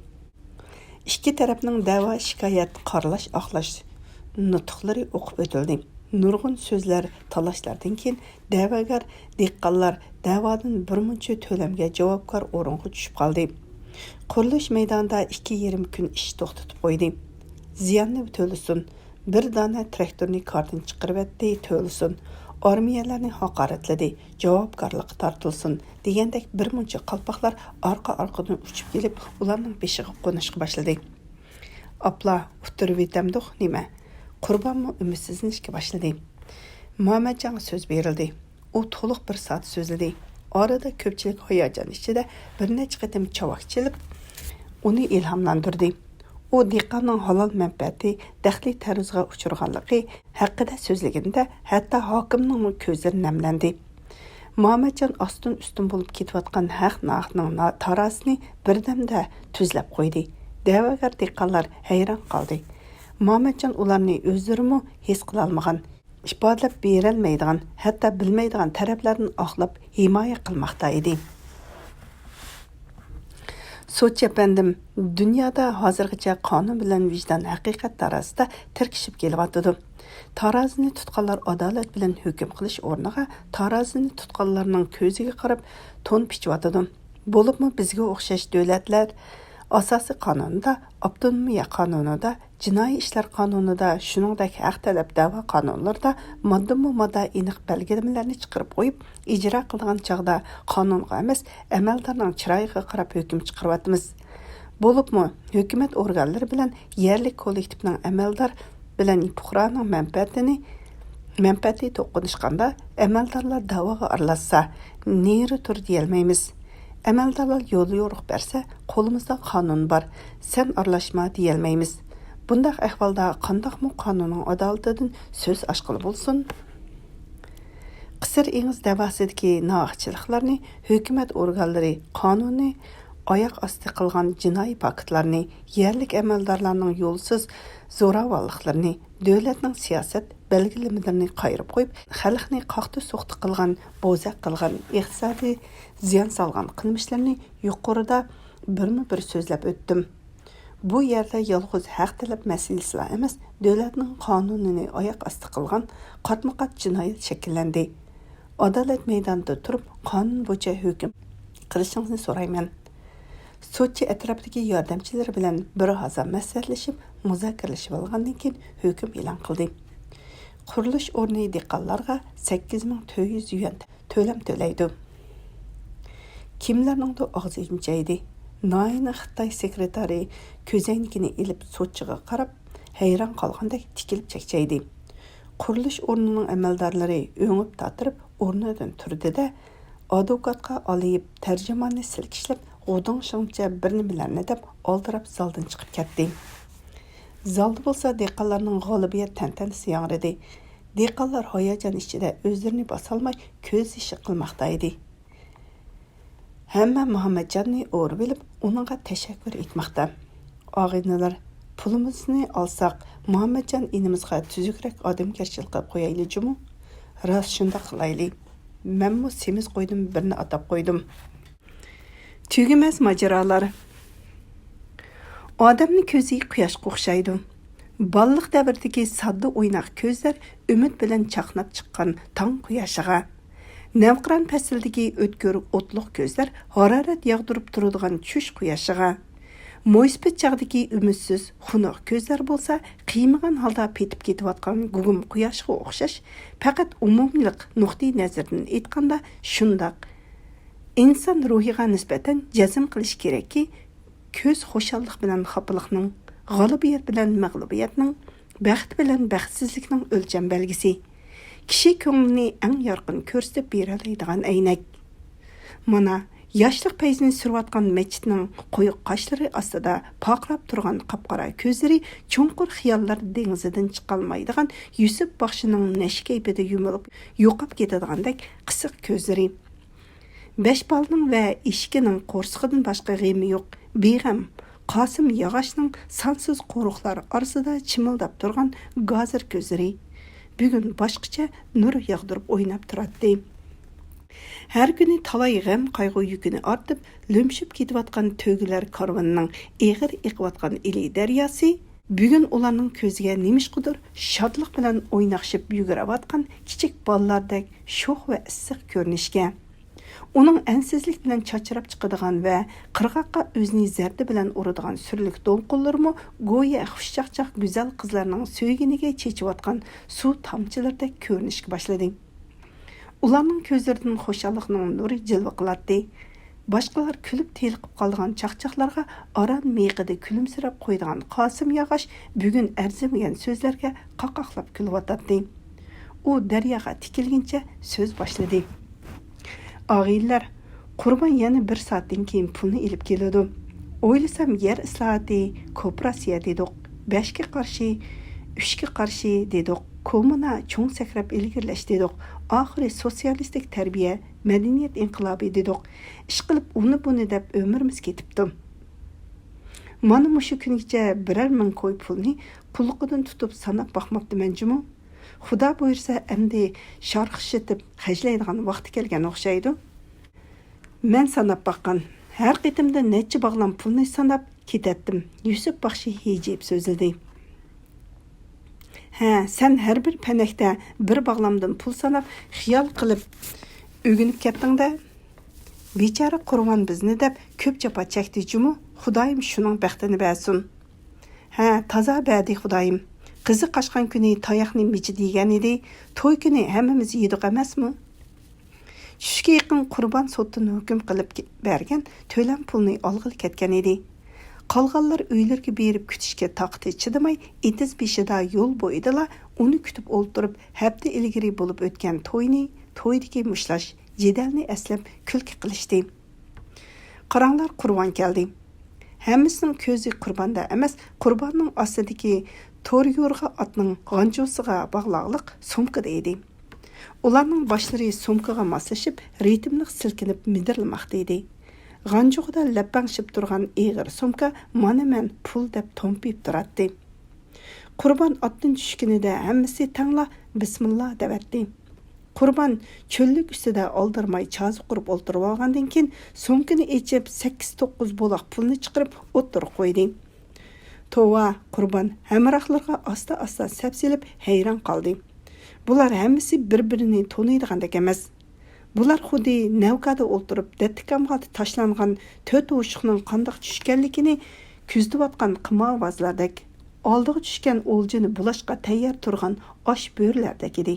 ئىككى تەرەپنىڭ دەۋا، شىكايەت، قارىلاش، ئاقلاش نۇتۇقلىرى ئوقۇپ ئۆتۈلدى. نۇرغۇن سۆزلەر، تالاشلاردىن كېيىن دەۋاگەر دېھقانلار دەۋادىن بىرمۇنچە تۆلەمگە جاۋابكار ئورۇنغا چۈشۈپ قالدى. قۇرۇلۇش مەيدانىدا ئىككى يېرىم كۈن ئىش توختىتىپ قويدى. زىياننى تۆلىسۇن، بىر دانە تىراكتورنى كاردىن چىقىرىۋەتتى، تۆلىسۇن، ئارمىيەلەرنى ھاقارەتلىدى، جاۋابكارلىققا تارتىلسۇن دېگەندەك بىر مۇنچە قالپاقلار ئارقا-ئارقىدىن ئۇچۇپ كېلىپ، ئۇلارنىڭ بېشىغا قونۇشقا باشلىدى. ئاپلا، ئۇتتۇرۇۋېتەمدۇق نېمە؟ قۇربانمۇ ئۈمىدسىزلىنىشكە باشلىدى. مامەتجانغا سۆز بېرىلدى. ئۇ تولۇق بىر سائەت سۆزلىدى. ئارىدا كۆپچىلىك ھاياجان ئىچىدە بىر نەچچە قېتىم چاۋاك چېلىپ، ئۇنى ئىلھاملاندۇردى. ئۇ دېھقاننىڭ ھالال مەنپەئەتى، دەخلى تەرۇزىغا ئۇچرىغانلىقى ھەققىدە سۆزلىگىنىدە، ھەتتا ھاكىمنىڭمۇ كۆزلىرى نەملەندى. مامەتجان ئاستىن-ئۈستۈن بولۇپ كېتىۋاتقان ھەق-ناھەقنىڭ نا-، تارازىسىنى بىردەمدە تۈزلەپ قويدى. دەۋاگەر دېھقانلار ھەيران قالدى. مامەتجان ئۇلارنى ئۆزلىرىمۇ ھېس قىلالمىغان، ئىپادىلەپ بېرەلمەيدىغان، ھەتتا بىلمەيدىغان تەرەپلەردىن ئاقلاپ ھىمايە قىلماقتا ئىدى. سوتچى ئەپەندىم، دۇنيادا ھازىرغىچە قانۇن بىلەن ۋىجدان، ھەقىقەت تارازىسىدا تىركىشىپ كېلىۋاتىدۇ. تارازىنى تۇتقانلار ئادالەت بىلەن ھۆكۈم قىلىش ئورنىغا، تارازىنى تۇتقانلارنىڭ كۆزىگە قاراپ تون پىچىۋاتىدۇ. بولۇپمۇ بىزگە ئوخشاش دۆلەتلەر ئاساسىي قانۇنىدا، ئاپتونومىيە قانۇنىدا، جىنايى ئىشلار قانۇنىدا، شۇنىڭدەك ھەق تەلەپ دەۋا قانۇنلىرىدا ماددىمۇ ماددا ئېنىق بەلگىلىمىلەرنى چىقىرىپ قويۇپ، ئىجرا قىلىدىغان چاغدا قانۇنغا ئەمەس، ئەمەلدارنىڭ چىرايىغا قاراپ ھۆكۈم چىقىرىۋاتىمىز. بولۇپمۇ ھۆكۈمەت ئورگانلىرى بىلەن يەرلىك كوللېكتىپنىڭ ئەمەلدار بىلەن پۇقرانىڭ مەنپەئەتىنى، مەنپەئەتى توقۇنۇشقاندا، ئەمەلدارلار دەۋاغا ئارىلاشسا، نېرى تۇر دېيەلمەيمىز. ئەمەلدارلار يول يورۇق بەرسە، قولىمىزدا قانۇن بار، سەن ئارىلاشما دېيەلمەيمىز. بۇنداق ئەھۋالدا قانداقمۇ قانۇننىڭ ئادالىتىدىن سۆز ئاچقىلى بولسۇن؟ قىسىر ئېڭىز دەۋاسىدىكى ناھەقچىلىقلارنى ھۆكۈمەت ئورگانلىرى قانۇننى ئاياق ئاستى قىلغان جىنايى پاكىتلارنى، يەرلىك ئەمەلدارلارنىڭ يولسىز زوراۋانلىقلىرىنى، دۆلەتنىڭ سىياسەت بەلگىلىمىلىرىنى قايرىپ قويۇپ، خەلقنى قاقتى-سوقتى قىلغان، بوزەك قىلغان، ئىقتىسادىي زىيان سالغان قىلمىشلىرىنى يۇقىرىدا بىرمۇ بىر سۆزلەپ ئۆتتۈم. بۇ يەردە يالغۇز ھەق تەلەپ مەسىلىسىلا ئەمەس، دۆلەتنىڭ قانۇنىنى ئاياق ئاستى قىلغان قاتمۇ-قات جىنايەت شەكىللەندى. ئادالەت مەيدانىدا تۇرۇپ، قانۇن بويىچە ھۆكۈم قىلىشىڭىزنى سورايمەن. سوتچى ئەتراپتىكى ياردەمچىلىرى بىلەن بىر ھازا مەسلىھەتلىشىپ، مۇزاكىرىلىشىۋالغاندىن كېيىن ھۆكۈم ئېلان قىلدى. قۇرۇلۇش ئورنى دېھقانلارغا سەككىز مىڭ تۆت يۈز يۈەن تۆلەم تۆلەيدۇ. كىملەرنىڭدۇر ئاغزى ئۈمچەيدى. ناھىيەنىڭ خىتاي سېكرېتارى كۆزەينىكىنى ئېلىپ سوتچىغا قاراپ، ھەيران قالغاندەك تىكىلىپ چەكچەيدى. قۇرۇلۇش ئورنىنىڭ ئەمەلدارلىرى ئۆڭۈپ تاتىرىپ ئورنىدىن تۇردى-دە، ئادۋوكاتقا ئالىيىپ تەرجىماننى سىلكىشلەپ، غۇدۇڭشىڭچە بىر نېمىلەرنى دەپ ئالدىراپ زالدىن چىقىپ كەتتى. زالدا بولسا دېھقانلارنىڭ غالىبىيەت تەنتەنىسى ياڭرىدى. دېھقانلار ھاياجان ئىچىدە ئۆزلىرىنى باسالماي كۆز يېشى قىلماقتا ئىدى. ھەممە مۇھەممەتجاننى ئورىۋېلىپ، ئۇنىڭغا تەشەككۈر ئېيتماقتا. ئاغىنىلەر، پۇلىمىزنى ئالساق، مۇھەممەتجان ئىنىمىزغا تۈزۈكرەك ئادەمگەرچىلىك قىلىپ قويايلى جۇمۇ؟ راست شۇنداق قىلايلى. مەنمۇ سېمىز قويدىن بىرنى ئاتاپ قويدۇم. تۈگىمەس ماجىرالار. ئادەمنىڭ كۆزى قۇياشقا ئوخشايدۇ. بالىلىق دەۋردىكى ساددا ئويناق كۆزلەر ئۈمىد بىلەن چاقناپ چىققان تاڭ قۇياشىغا، نەۋقىران پەسىلدىكى ئۆتكۈر ئوتلۇق كۆزلەر ھارارەت ياغدۇرۇپ تۇرىدىغان چۈش قۇياشىغا، مويسىپىت چاغدىكى ئۈمىدسىز، خۇنۈك كۆزلەر بولسا قىيمىغان ھالدا پېتىپ كېتىۋاتقان گۇگۇم قۇياشقا ئوخشاش، پەقەت ئومۇمىيلىق نۇقتىئى نەزىرىدىن ئېيتقاندا شۇنداق. ئىنسان روھىغا نىسبەتەن جەزم قىلىش كېرەككى، كۆز خۇشاللىق بىلەن خاپىلىقنىڭ، غالىبىيەت بىلەن مەغلۇبىيەتنىڭ، بەخت بىلەن بەختسىزلىكنىڭ ئۆلچەم بەلگىسى. كىشى كۆڭلىنى ئەڭ يارقىن كۆرسىتىپ بېرەلەيدىغان ئەينەك. مانا، ياشلىق پەيزىنى سۈرۈۋاتقان مەچىتنىڭ قويۇق قاشلىرى ئاستىدا پارقىراپ تۇرغان قاپقارا كۆزلىرى چوڭقۇر خىياللار دېڭىزىدىن چىقالمايدىغان يۈسۈپ باخشىنىڭ نەشە كەيپىدە يۇمۇلۇپ يوقاپ كېتىدىغاندەك قىسىق كۆزلىرى. بەش بالىنىڭ ۋە ئېشىكىنىڭ قورسىقىدىن باشقا غېمى يوق، بىغەم قاسىم ياغاچنىڭ سانسىز قورۇقلار ئارىسىدا چىمىلداپ تۇرغان گازىر كۆزلىرى بۈگۈن باشقىچە نۇر ياغدۇرۇپ ئويناپ تۇراتتى. ھەر كۈنى تالاي غەم-قايغۇ يۈكىنى ئارتىپ، لۈمشۈپ كېتىۋاتقان تۆگىلەر كارۋىنىنىڭ ئېغىر ئېقىۋاتقان ئىلى دەرياسى بۈگۈن ئۇلارنىڭ كۆزىگە نېمىشقىدۇر شادلىق بىلەن ئويناقشىپ يۈگۈرۈۋاتقان كىچىك بالىلاردەك شوخ ۋە ئىسسىق كۆرۈنۈشكە، ئۇنىڭ ئەنسىزلىك بىلەن چاچراپ چىقىدىغان ۋە قىرغاققا ئۆزىنى زەردە بىلەن ئۇرىدىغان سۈرلۈك دولقۇنلىرىمۇ گويا خۇشچاقچاق گۈزەل قىزلارنىڭ سۆيگىنىگە چېچىۋاتقان سۇ تامچىلىرىدەك كۆرۈنۈشكە باشلىدى. ئۇلارنىڭ كۆزلىرىدىن خۇشاللىقنىڭ نۇرى جىلۋە قىلاتتى. باشقىلار كۈلۈپ تېلىقىپ قالىدىغان چاقچاقلارغا ئاران مىيىقىدا كۈلۈمسىرەپ قويىدىغان قاسىم ياغاچ بۈگۈن ئەرزىمىگەن سۆزلەرگە قاقاقلاپ كۈلۈۋاتاتتى. ئۇ دەرياغا تىكىلگىنىچە سۆز باشلىدى. ئاغىنىلەر، قۇربان يەنە بىر سائەتتىن كېيىن پۇلنى ئېلىپ كېلىدۇ. ئويلىسام، يەر ئىسلاھاتى، كوپىراتسىيە دېدۇق، بەشكە قارشى، ئۈچكە قارشى دېدۇق، كوممۇنا چوڭ سەكرەپ ئىلگىرىلەش دېدۇق، ئاخىرى سوتسىيالىستىك تەربىيە، مەدەنىيەت ئىنقىلابى دېدۇق. ئىشقىلىپ، ئۇنى بۇنى دەپ ئۆمرىمىز كېتىپتۇ. مانا مۇشۇ كۈنگىچە بىرەر مىڭ كوي پۇلنى قۇلىقىدىن تۇتۇپ ساناپ باقماپتىمەن جۇمۇ. خۇدا بۇيرۇسا، ئەمدى شارخىشىتىپ خەجلەيدىغان ۋاقتى كەلگەن ئوخشايدۇ. مەن ساناپ باققان، ھەر قېتىمدا نەچچە باغلام پۇلنى ساناپ كېتەتتىم، يۈسۈپ باخشى ھىجىيىپ سۆزلىدى. ھە، سەن ھەر بىر پەنەكتە بىر باغلامدىن پۇل ساناپ، خىيال قىلىپ ئۆگىنىپ كەتتىڭ-دە. بىچارە قۇربان بىزنى دەپ كۆپ جاپا چەكتى جۇمۇ، خۇدايىم شۇنىڭ بەختىنى بەرسۇن. ھە، تازا بەردى خۇدايىم. قىزى قاچقان كۈنى تاياقنى مىجىدە يېگەن ئىدى، توي كۈنى ھەممىمىز يېدۇق ئەمەسمۇ؟ چۈشكە يېقىن قۇربان سوتتىن ھۆكۈم قىلىپ بەرگەن تۆلەم پۇلنى ئالغىلى كەتكەن ئىدى. قالغانلار ئۆيلىرىگە بېرىپ كۈتۈشكە تاقىتى چىدىماي، ئېتىز بېشىدا يول بويىدىلا ئۇنى كۈتۈپ ئولتۇرۇپ، ھەپتە ئىلگىرى بولۇپ ئۆتكەن توينى، تويدىكى مۇشتلاش، جېدەلنى ئەسلەپ كۈلكە قىلىشتى. قاراڭلار، قۇربان كەلدى. ھەممىسىنىڭ كۆزى قۇرباندا ئەمەس، قۇرباننىڭ ئاستىدىكى تور يورغا ئاتنىڭ غانجۇسىغا باغلاقلىق سومكىدا ئىدى. ئۇلارنىڭ باشلىرى سومكىغا ماسلىشىپ، رىتىملىق سىلكىنىپ مىدىرلىماقتا ئىدى. غانجۇغىدا لەپەڭشىپ تۇرغان ئېغىر سومكا مانا مەن پۇل دەپ تومپىيىپ تۇراتتى. قۇربان ئاتتىن چۈشكىنىدە ھەممىسى تەڭلا بىسمىللا دەۋەتتى. قۇربان چۆللۈك ئۈستىدە ئالدىرىماي چازا قۇرۇپ ئولتۇرۇۋالغاندىن كېيىن، سومكىنى ئېچىپ، سەككىز توققۇز بولاق پۇلنى چىقىرىپ ئوتتۇرىغا قويدى. توۋا، قۇربان ھەمراھلىرىغا ئاستا-ئاستا سەپسېلىپ ھەيران قالدى. بۇلار ھەممىسى بىر-بىرىنى تونۇيدىغاندەك ئەمەس. بۇلار خۇددى نەۋكادا ئولتۇرۇپ، دەتتىكامغا تاشلانغان تۆت ئوشۇقنىڭ قانداق چۈشكەنلىكىنى كۆزىتىۋاتقان قىمارۋازلاردەك. ئالدىغا چۈشكەن ئولجىنى بۇلاشقا تەييار تۇرغان ئاش بۆرىلەردەك ئىدى.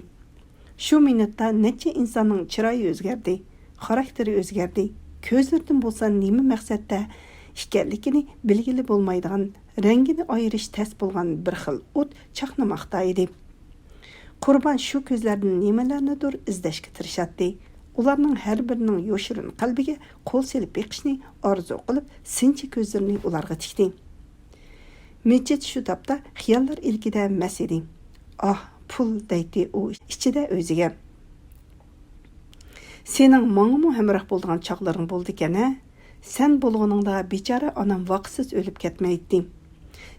شۇ مىنۇتتا نەچچە ئىنساننىڭ چىرايى ئۆزگەردى، خاراكتېرى ئۆزگەردى، كۆزلىرىدىن بولسا نېمە مەقسەتتە ئىكەنلىكىنى بىلگىلى بولمايدىغان، رەڭگىنى ئايرىش تەس بولغان بىر خىل ئوت چاقنىماقتا ئىدى. قۇربان شۇ كۆزلەردىن نېمىلەرنىدۇر ئىزدەشكە تىرىشاتتى. ئۇلارنىڭ ھەر بىرىنىڭ يوشۇرۇن قەلبىگە قول سېلىپ بېقىشنى ئارزۇ قىلىپ، سىنچى كۆزلىرىنى ئۇلارغا تىكتى. مىجىت شۇ تاپتا خىياللار ئىلكىدە مەست ئىدى. «ئاھ، پۇل» دەيتتى ئۇ ئىچىدە ئۆزىگە. «سېنىڭ ماڭىمۇ ھەمراھ بولىدىغان چاغلىرىڭ بولىدىكەن-ھە؟ سەن بولغىنىڭدا بىچارە ئانام ۋاقىتسىز ئۆلۈپ كەتمەيتتى.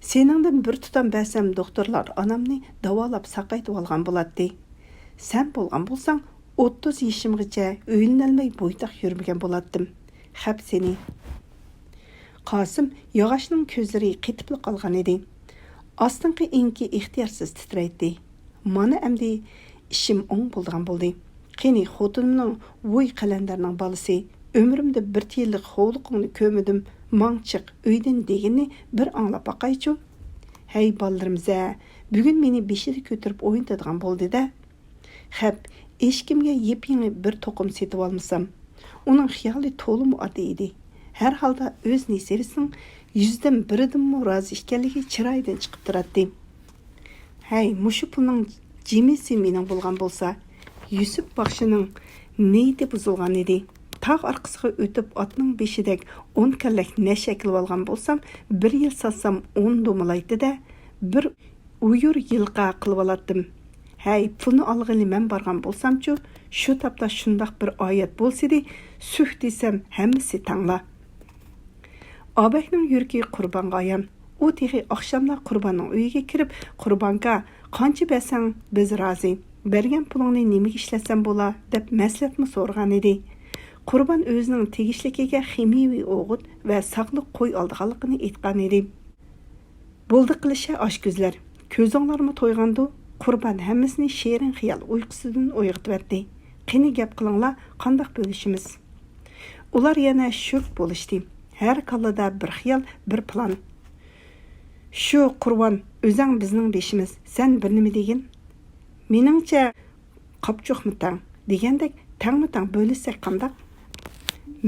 سېنىڭدىن بىر تۇتام بەرسەم، دوختۇرلار ئانامنى داۋالاپ ساقايتىۋالغان بولاتتى. سەن بولغان بولساڭ، ئوتتۇز يېشىمغىچە ئۆيلىنەلمەي بويتاق يۈرمىگەن بولاتتىم. خەپ سېنى.» قاسىم ياغاچنىڭ كۆزلىرى قېتىپلا قالغان ئىدى. ئاستىنقى ئېڭىكى ئىختىيارسىز تىترەيتتى. «مانا ئەمدى ئىشىم ئوڭ بولىدىغان بولدى. قېنى، خوتۇنۇمنىڭ، ۋۇي قەلەندەرنىڭ بالىسى، ئۆمرۈمدە بىر تىيىنلىق ھوۋلىقىڭنى كۆرمىدىم، ماڭ چىق ئۆيدىن» دېگىنىنى بىر ئاڭلاپ باقايچۇ. ھەي بالىلىرىمىز-ھە، بۈگۈن مېنى بېشىدا كۆتۈرۈپ ئوينىتىدىغان بولدى-دە. خەپ، ھېچكىمگە يېپيېڭى بىر توقۇم سېتىۋالمىسام. ئۇنىڭ خىيالى تولىمۇ ئاددىي ئىدى. ھەر ھالدا ئۆز نېسىۋىسىنىڭ يۈزدىن بىرىدىنمۇ رازى ئىكەنلىكى چىرايىدىن چىقىپ تۇراتتى. ھەي، مۇشۇ پۇلنىڭ جىمىسى مېنىڭ بولغان بولسا! يۈسۈپ باخشىنىڭ نىيىتى بۇزۇلغان ئىدى. تاغ ئارقىسىغا ئۆتۈپ ئاتنىڭ بېشىدەك ئون كاللەك نەشە ئەكىلىۋالغان بولسام، بىر يىل ساتسام ئون دومىلايتتى-دە، بىر ئۇيۇر يىلقا قىلىۋالاتتىم. ھەي، پۇلنى ئالغىلى مەن بارغان بولسامچۇ، شۇ تاپتا شۇنداق بىر ئايەت بولسىدى، سۈھ دېسەم ھەممىسى تەڭلا. ئابەكنىڭ يۈرىكى قۇربانغا ئايان. ئۇ تېخى ئاخشاملا قۇرباننىڭ ئۆيىگە كىرىپ، «قۇربانكا، قانچە بەرسەڭ بىز رازى، بەرگەن پۇلۇڭنى نېمىگە ئىشلەتسەم بولا؟» دەپ مەسلىھەتمۇ سورىغان ئىدى. قۇربان ئۆزىنىڭ تېگىشلىكىگە خىمىيەۋى ئوغۇت ۋە ساقلىق قوي ئالىدىغانلىقىنى ئېيتقان ئىدى. بولدى قىلىشە ئاشكۆزلەر، كۆزۈڭلارمۇ تويغاندۇ؟ قۇربان ھەممىسىنى شېرىن خىيال ئۇيقۇسىدىن ئويغىتىۋەتتى. قېنى گەپ قىلىڭلار، قانداق بۆلۈشىمىز؟ ئۇلار يەنە شۈك بولۇشتى. ھەر كاللىدا بىر خىيال، بىر پىلان. شۇ قۇربان، ئۆزەڭ بىزنىڭ بېشىمىز، سەن بىر نېمە دېگىن؟ مېنىڭچە، قاپچۇقمۇ تەڭ دېگەندەك، تەڭمۇ تەڭ بۆلۈشسەك قانداق؟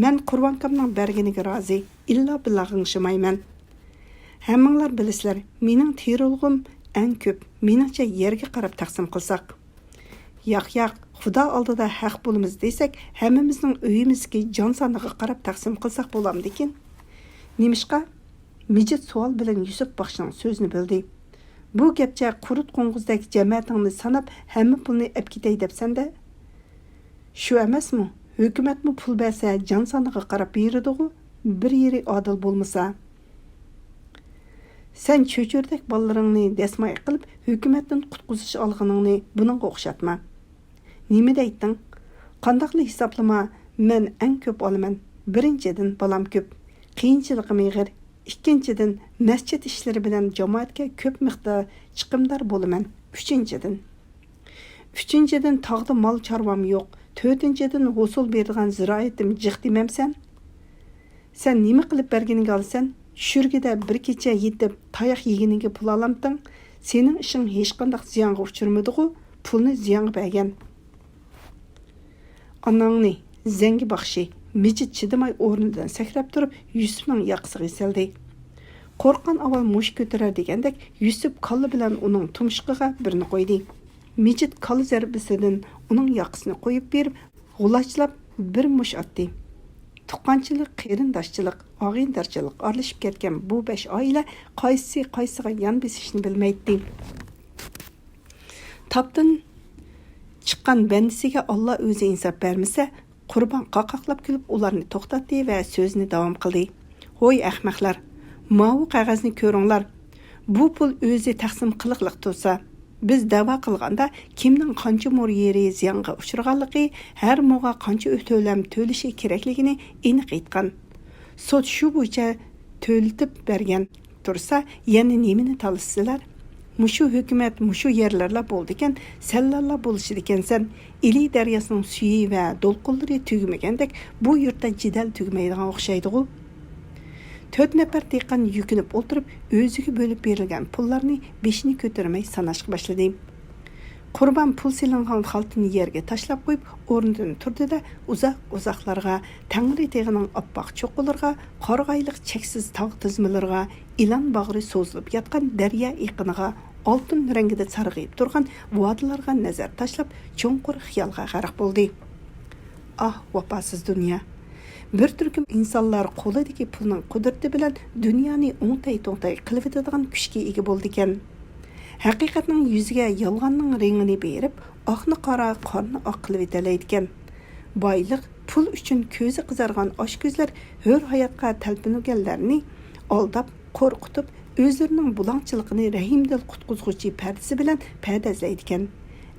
مەن قۇربانكامنىڭ بەرگىنىگە رازى، ئىللا بىللا غىڭشىمايمەن. ھەممىڭلار بىلىسىلەر، مېنىڭ تېرىلغۇم ئەڭ كۆپ، مېنىڭچە يەرگە قاراپ تەقسىم قىلساق. ياق، ياق، خۇدا ئالدىدا ھەق بولىمىز دېسەك، ھەممىمىزنىڭ ئۆيىمىزدىكى جان سانىغا قاراپ تەقسىم قىلساق بولامدىكىن؟ نېمىشقا؟ مىجىت سوئال بىلەن يۈسۈپ باخشىنىڭ سۆزىنى بۆلدى. بۇ گەپچە قۇرت قوڭغۇزدەك جەمەتىڭنى ساناپ، ھەممە پۇلنى ئەپ كېتەي دەپسەندە؟ شۇ ئەمەسمۇ؟ ھۆكۈمەتمۇ پۇل بەرسە، جان سانىغا قاراپ بېرىدىغۇ، بىر يېرى ئادىل بولمىسا. سەن چۆچۈرىدەك بالىلىرىڭنى دەسمايە قىلىپ، ھۆكۈمەتتىن قۇتقۇزۇش ئالغىنىڭنى بۇنىڭغا ئوخشاتما. نېمە دەيتتىڭ؟ قانداقلا ھېسابلىما، مەن ئەڭ كۆپ ئالىمەن. بىرىنچىدىن، بالام كۆپ، قىيىنچىلىقىم ئېغىر. ئىككىنچىدىن، مەسچىت ئىشلىرى بىلەن جامائەتكە كۆپ مىقدار چىقىمدار بولىمەن. ئۈچىنچىدىن، ئۈچىنچىدىن، تاغدا مال چارۋام يوق. تۆتىنچىدىن، ھوسۇل بېرىدىغان زىرائىتىم جىق دېمەمسەن؟ سەن نېمە قىلىپ بەرگىنىگە ئالىسەن؟ چۈشۈرگىدە بىر كېچە يېتىپ، تاياق يېگىنىگە پۇل ئالامتىڭ؟ سېنىڭ ئىشىڭ ھېچقانداق زىيانغا ئۇچرىمىدىغۇ، پۇلنى زىيانغا بەرگەن. ئاناڭنى، زەڭگى باخشى! مىجىت چىدىماي ئورنىدىن سەكرەپ تۇرۇپ، يۈسۈپنىڭ ياقىسىغا ئېسىلدى. قورققان ئاۋۋال مۇشت كۆتۈرەر دېگەندەك، يۈسۈپ كاللا بىلەن ئۇنىڭ تۇمشۇقىغا بىرنى قويدى. مىجىت كاللا زەربىسىدىن ئۇنىڭ ياقىسىنى قويۇپ بېرىپ، غۇلاچلاپ بىر مۇشت ئاتتى. تۇغقانچىلىق، قېرىنداشچىلىق، ئاغىنىدارچىلىق ئارىلىشىپ كەتكەن بۇ بەش ئائىلە قايسىسى قايسىغا يان بېسىشنى بىلمەيتتى. تاپتىن چىققان بەندىسىگە ئاللا ئۆزى ئىنساپ بەرمىسە، قۇربان قاقاقلاپ كۈلۈپ ئۇلارنى توختاتتى ۋە سۆزىنى داۋام قىلدى. ھوي ئەخمەقلەر! ماۋۇ قەغەزنى كۆرۈڭلار! بۇ پۇل ئۆزى تەقسىم قىلىقلىق تۇرسا، بىز دەۋا قىلغاندا كىمنىڭ قانچە مو يېرى زىيانغا ئۇچرىغانلىقى، ھەر موغا قانچە تۆلەم تۆلىشى كېرەكلىكىنى ئېنىق ئېيتقان. سوت شۇ بويىچە تۆلىتىپ بەرگەن تۇرسا، يەنە نېمىنى تالىشىسىلەر؟ مۇشۇ ھۆكۈمەت، مۇشۇ يەرلەرلا بولىدىكەن، سەنلەرلا بولۇشىدىكەنسەن. ئىلى دەرياسىنىڭ سۈيى ۋە دولقۇنلىرى تۈگىمىگەندەك، بۇ يۇرتتا جېدەل تۈگىمەيدىغان ئوخشايدىغۇ؟ تۆت نەپەر دېھقان يۈكۈنۈپ ئولتۇرۇپ، ئۆزىگە بۆلۈپ بېرىلگەن پۇللارنى بېشىنى كۆتۈرمەي ساناشقا باشلىدى. قۇربان پۇل سېلىنغان خالتىنى يەرگە تاشلاپ قويۇپ، ئورنىدىن تۇردى-دە، ئۇزاق-ئۇزاقلارغا، تەڭرى تېغىنىڭ ئاپئاق چوققىلىرىغا، قارىغايلىق چەكسىز تاغ تىزمىلىرىغا، ئىلان باغرى سوزۇلۇپ ياتقان دەريا ئېقىنىغا، ئالتۇن رەڭگىدە سارغىيىپ تۇرغان ۋادىلارغا نەزەر تاشلاپ، چوڭقۇر خىيالغا غەرق بولدى. ئاھ، ۋاپاسىز دۇنيا! بىر تۈركۈم ئىنسانلار قولىدىكى پۇلنىڭ قۇدرىتى بىلەن دۇنيانى ئوڭتەي-توڭتەي قىلىۋېتىدىغان كۈچكە ئىگە بولىدىكەن. ھەقىقەتنىڭ يۈزىگە يالغاننىڭ رېڭىنى بېرىپ، ئاقنى قارا، قارنى ئاق قىلىۋېتەلەيدىكەن. بايلىق، پۇل ئۈچۈن كۆزى قىزارغان ئاچكۆزلەر ھۆر ھاياتقا تەلپۈنگەنلەرنى ئالداپ، قورقۇتۇپ، ئۆزلىرىنىڭ بۇلاڭچىلىقىنى رەھىمدىل قۇتقۇزغۇچى پەردىسى بىلەن پەدەزلەيدىكەن.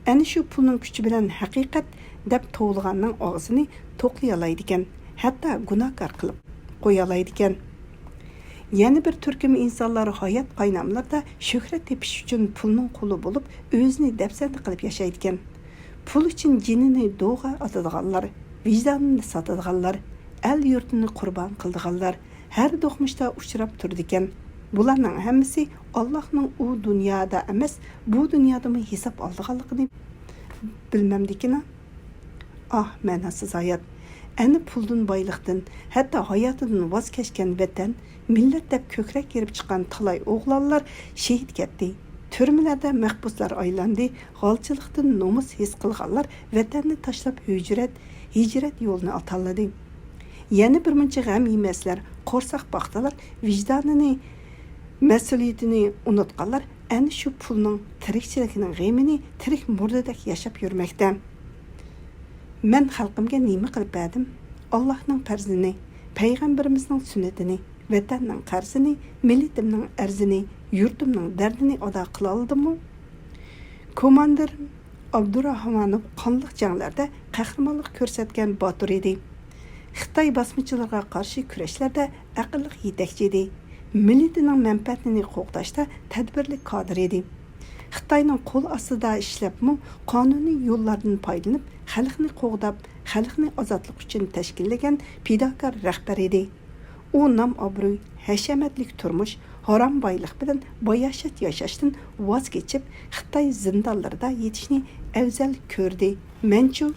ئەنە شۇ پۇلنىڭ كۈچى بىلەن ھەقىقەت دەپ توۋلىغاننىڭ ئاغزىنى توقلىيالايدىكەن، ھەتتا گۇناھكار قىلىپ قويالايدىكەن. يەنە بىر تۈركۈم ئىنسانلار ھايات قايناملىرىدا شۆھرەت تېپىش ئۈچۈن پۇلنىڭ قۇلى بولۇپ، ئۆزىنى دەپسەندە قىلىپ ياشايدىكەن. پۇل ئۈچۈن جېنىنى دوغا ئاتىدىغانلار، ۋىجدانىنى ساتىدىغانلار، ئەل-يۇرتىنى قۇربان قىلىدىغانلار ھەر دوقمۇشتا ئۇچراپ تۇرىدىكەن. بۇلارنىڭ ھەممىسى ئاللاھنىڭ ئۇ دۇنيادا ئەمەس، بۇ دۇنيادىمۇ ھېساب ئالىدىغانلىقىنى بىلمەمدىكىنا؟ ئاھ، مەناسىز ھايات! ئەنە پۇلدىن، بايلىقتىن، ھەتتا ھاياتىدىن ۋاز كەچكەن ۋەتەن، مىللەت دەپ كۆكرەك كېرىپ چىققان تالاي ئوغلانلار شېھىت كەتتى. تۈرمىلەردە مەھبۇسلار ئايلاندى، غالچىلىقتىن نومۇس ھېس قىلغانلار ۋەتەننى تاشلاپ ھىجرەت، ھىجرەت يولىنى ئاتالىدى. يەنە بىر مۇنچە غەم يېمەسلەر، قورساق باقتىلار، ۋىجدانىنى، مەسئۇلىيىتىنى ئۇنتقانلار ئەنە شۇ پۇلنىڭ تىرىكچىلىكىنىڭ غېمىنى تىرىك مۇردىدەك ياشاپ يۈرمەكتە. مەن خەلقىمگە نېمە قىلىپ بەردىم؟ ئاللاھنىڭ پەرزىنى، پەيغەمبىرىمىزنىڭ سۈننىتىنى، ۋەتەننىڭ قەرزىنى، مىللىتىمنىڭ ئەرزىنى، يۇرتۇمنىڭ دەردىنى ئادا قىلالىدىممۇ؟ كوماندىر ئابدۇراخمانوف قانلىق جەڭلەردە قەھرىمانلىق كۆرسەتكەن باتۇر ئىدى. خىتاي باسمىچىلىرىغا قارشى كۈرەشلەردە ئەقىللىق يېتەكچى ئىدى. مىللىتىنىڭ مەنپەئەتىنى قوغداشتا تەدبىرلىك كادىر ئىدى. خىتاينىڭ قول ئاستىدا ئىشلەپمۇ، قانۇنىي يوللاردىن پايدىلىنىپ، خەلقنى قوغداپ، خەلقنى ئازادلىق ئۈچۈن تەشكىللىگەن پىداكار رەھبەر ئىدى. ئۇ نام-ئابرۇي، ھەشەمەتلىك تۇرمۇش، ھارام بايلىق بىلەن باياشات ياشاشتىن ۋاز كېچىپ، خىتاي زىندانلىرىدا يېتىشنى ئەۋزەل كۆردى. مەنچۇ؟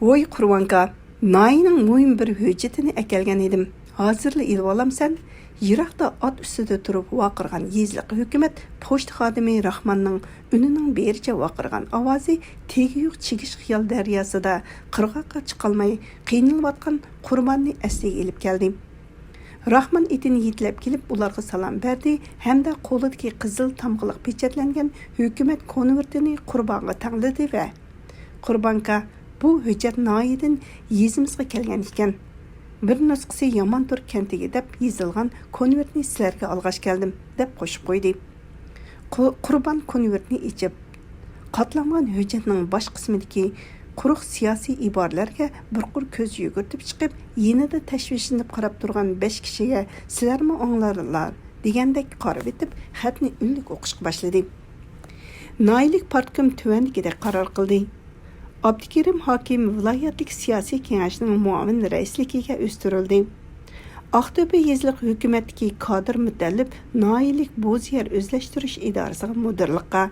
ۋوي قۇرۋانكا، ناھىيەنىڭ مۇھىم بىر ھۆججىتىنى ئەكەلگەن ئىدىم. ھازىرلا ئېلىۋالامسەن؟ يىراقتا ئات ئۈستىدە تۇرۇپ ۋارقىرىغان يېزىلىق ھۆكۈمەت پوچتا خادىمى راخماننىڭ ئۈنىنىڭ بېرىچە ۋارقىرىغان ئاۋازى تېگى يوق چىگىش خىيال دەرياسىدا قىرغاققا چىقالماي قىينىلىۋاتقان قۇرباننى ئەسلىگە ئېلىپ كەلدى. راخمان ئېتىنى يېتىلەپ كېلىپ، ئۇلارغا سالام بەردى ھەمدە قولىدىكى قىزىل تامغىلىق پېچەتلەنگەن ھۆكۈمەت كونۋېرتىنى قۇربانغا تەڭلىدى ۋە، «قۇربانكا، بۇ ھۆججەت ناھىيەدىن يېزىمىزغا كەلگەن ئىكەن. بىر نۇسخىسى يامانتور كەنتىگە دەپ يېزىلغان كونۋېرتنى سىلەرگە ئالغاچ كەلدىم» دەپ قوشۇپ قويدى. قۇ-، قۇربان كونۋېرتنى ئېچىپ، قاتلانغان ھۆججەتنىڭ باش قىسمىدىكى قۇرۇق سىياسىي ئىبارىلەرگە بىر قۇر كۆز يۈگۈرتۈپ چىقىپ، يېنىدا تەشۋىشلىنىپ قاراپ تۇرغان بەش كىشىگە «سىلەرمۇ ئاڭلاڭلار» دېگەندەك قارىۋېتىپ، خەتنى ئۈنلۈك ئوقۇشقا باشلىدى. ناھىيەلىك پارتكوم تۆۋەندىكىدەك قارار قىلدى. ئابدۇكېرىم ھاكىم ۋىلايەتلىك سىياسىي كېڭەشنىڭ مۇئاۋىن رەئىسلىكىگە ئۆستۈرۈلدى. ئاقتۆپە يېزىلىق ھۆكۈمەتتىكى كادىر مۇتەللىپ ناھىيەلىك بوز يەر ئۆزلەشتۈرۈش ئىدارىسىغا مۇدىرلىققا،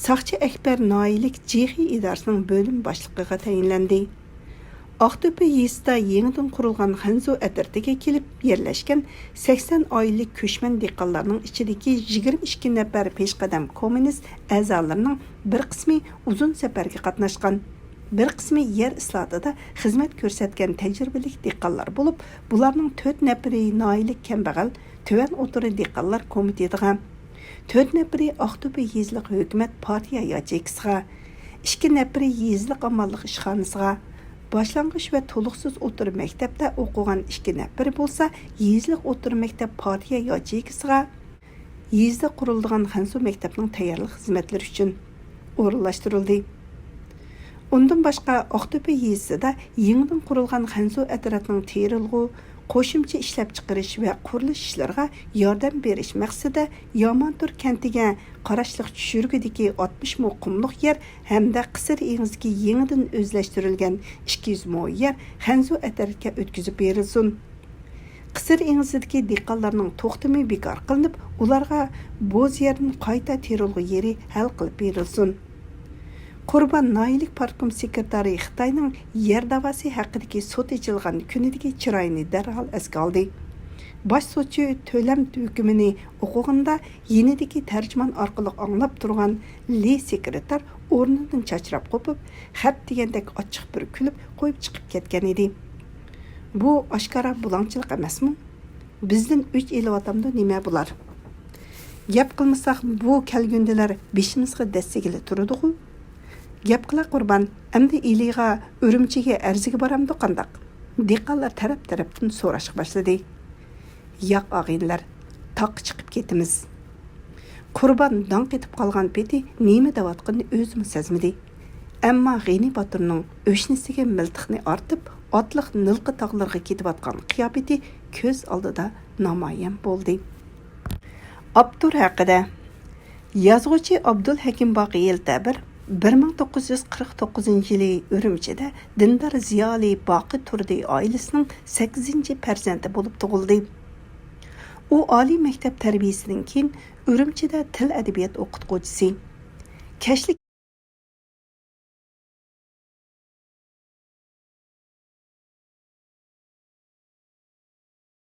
ساقچى ئەكبەر ناھىيەلىك جىخې ئىدارىسىنىڭ بۆلۈم باشلىقىغا تەيىنلەندى. ئاقتۆپە يېزىسىدا يېڭىدىن قۇرۇلغان خەنزۇ ئەترىتىگە كېلىپ يەرلەشكەن سەكسەن ئائىلىلىك كۆچمەن دېھقانلارنىڭ ئىچىدىكى يىگىرمە ئىككى نەپەر پېشقەدەم كوممۇنىست ئەزالىرىنىڭ بىر قىسمى ئۇزۇن سەپەرگە قاتناشقان، بىر قىسمى يەر ئىسلاھاتىدا خىزمەت كۆرسەتكەن تەجرىبىلىك دېھقانلار بولۇپ، بۇلارنىڭ تۆت نەپىرى ناھىيەلىك كەمبەغەل تۆۋەن ئوتتۇرا دېھقانلار كومىتېتىغا، تۆت نەپىرى ئاقتۆپە يېزىلىق ھۆكۈمەت پارتىيە ياچېيكىسىغا، ئىككى نەپىرى يېزىلىق ئامانلىق ئىشخانىسىغا، باشلانغۇچ ۋە تولۇقسىز ئوتتۇرا مەكتەپتە ئوقۇغان ئىككى نەپىرى بولسا يېزىلىق ئوتتۇرا مەكتەپ پارتىيە ياچېيكىسىغا، يېزىدا قۇرۇلىدىغان خەنزۇ مەكتەپنىڭ تەييارلىق خىزمەتلىرى ئۈچۈن ئورۇنلاشتۇرۇلدى. ئۇندىن باشقا، ئاقتۆپە يېزىسىدا يېڭىدىن قۇرۇلغان خەنزۇ ئەترەتنىڭ تېرىلغۇ، قوشۇمچە ئىشلەپچىقىرىش ۋە قۇرۇلۇش ئىشلىرىغا ياردەم بېرىش مەقسىتىدە يامانتور كەنتىگە قاراشلىق چۈشۈرگۈدىكى ئاتمىش مو قۇملۇق يەر ھەمدە قىسىر ئېڭىزدىكى يېڭىدىن ئۆزلەشتۈرۈلگەن ئىككى يۈز مو يەر خەنزۇ ئەترەتكە ئۆتكۈزۈپ بېرىلسۇن. قىسىر ئېڭىزىدىكى دېھقانلارنىڭ توختىمى بىكار قىلىنىپ، ئۇلارغا بوز يەردىن قايتا تېرىلغۇ يېرى ھەل قىلىپ بېرىلسۇن. قۇربان ناھىيەلىك پارتكوم سېكرېتارى خىتاينىڭ يەر داۋاسى ھەققىدىكى سوت ئېچىلغان كۈنىدىكى چىرايىنى دەرھال ئەسكە ئالدى. باش سوتچى تۆلەم ھۆكمىنى ئوقۇغىنىدا يېنىدىكى تەرجىمان ئارقىلىق ئاڭلاپ تۇرغان لى سېكرېتار ئورنىدىن چاچراپ قوپۇپ، خەپ دېگەندەك ئاچچىق بىر كۈلۈپ قويۇپ چىقىپ كەتكەن ئىدى. بۇ ئاشكارا بۇلاڭچىلىق ئەمەسمۇ؟ بىزدىن ئۆچ ئېلىۋاتامدۇ نېمە بۇلار؟ گەپ قىلمىساق، بۇ كەلگۈندىلەر بېشىمىزغا دەسسىگىلى تۇرىدىغۇ؟ گەپ قىلە قۇربان، ئەمدى ئىلىغا ئۈرۈمچىگە ئەرزگە بارامدۇ قانداق؟ دېھقانلار تەرەپ-تەرەپتىن سوراشقا باشلىدى. ياق، ئاغىنىلەر، تاغقا چىقىپ كېتىمىز. قۇربان داڭ قېتىپ قالغان پېتى نېمە دەۋاتقىنىنى ئۆزىمۇ سەزمىدى. ئەمما غېنى باتۇرنىڭ ئۆشنىسىگە مىلتىقنى ئارتىپ، ئاتلىق نىلقا تاغلىرىغا كېتىۋاتقان قىياپىتى كۆز ئالدىدا نامايان بولدى. ئاپتور ھەققىدە. يازغۇچى ئابدۇلھەكىم باقى يىلتەبىر بىر مىڭ توققۇز يۈز قىرىق توققۇزىنچى يىلى ئۈرۈمچىدە دىندار زىيالىي باقى تۇردى ئائىلىسىنىڭ سەككىزىنچى پەرزەنتى بولۇپ تۇغۇلدى. ئۇ ئالىي مەكتەپ تەربىيەسىدىن كېيىن ئۈرۈمچىدە تىل ئەدەبىيات ئوقۇتقۇچىسى، كەچلىك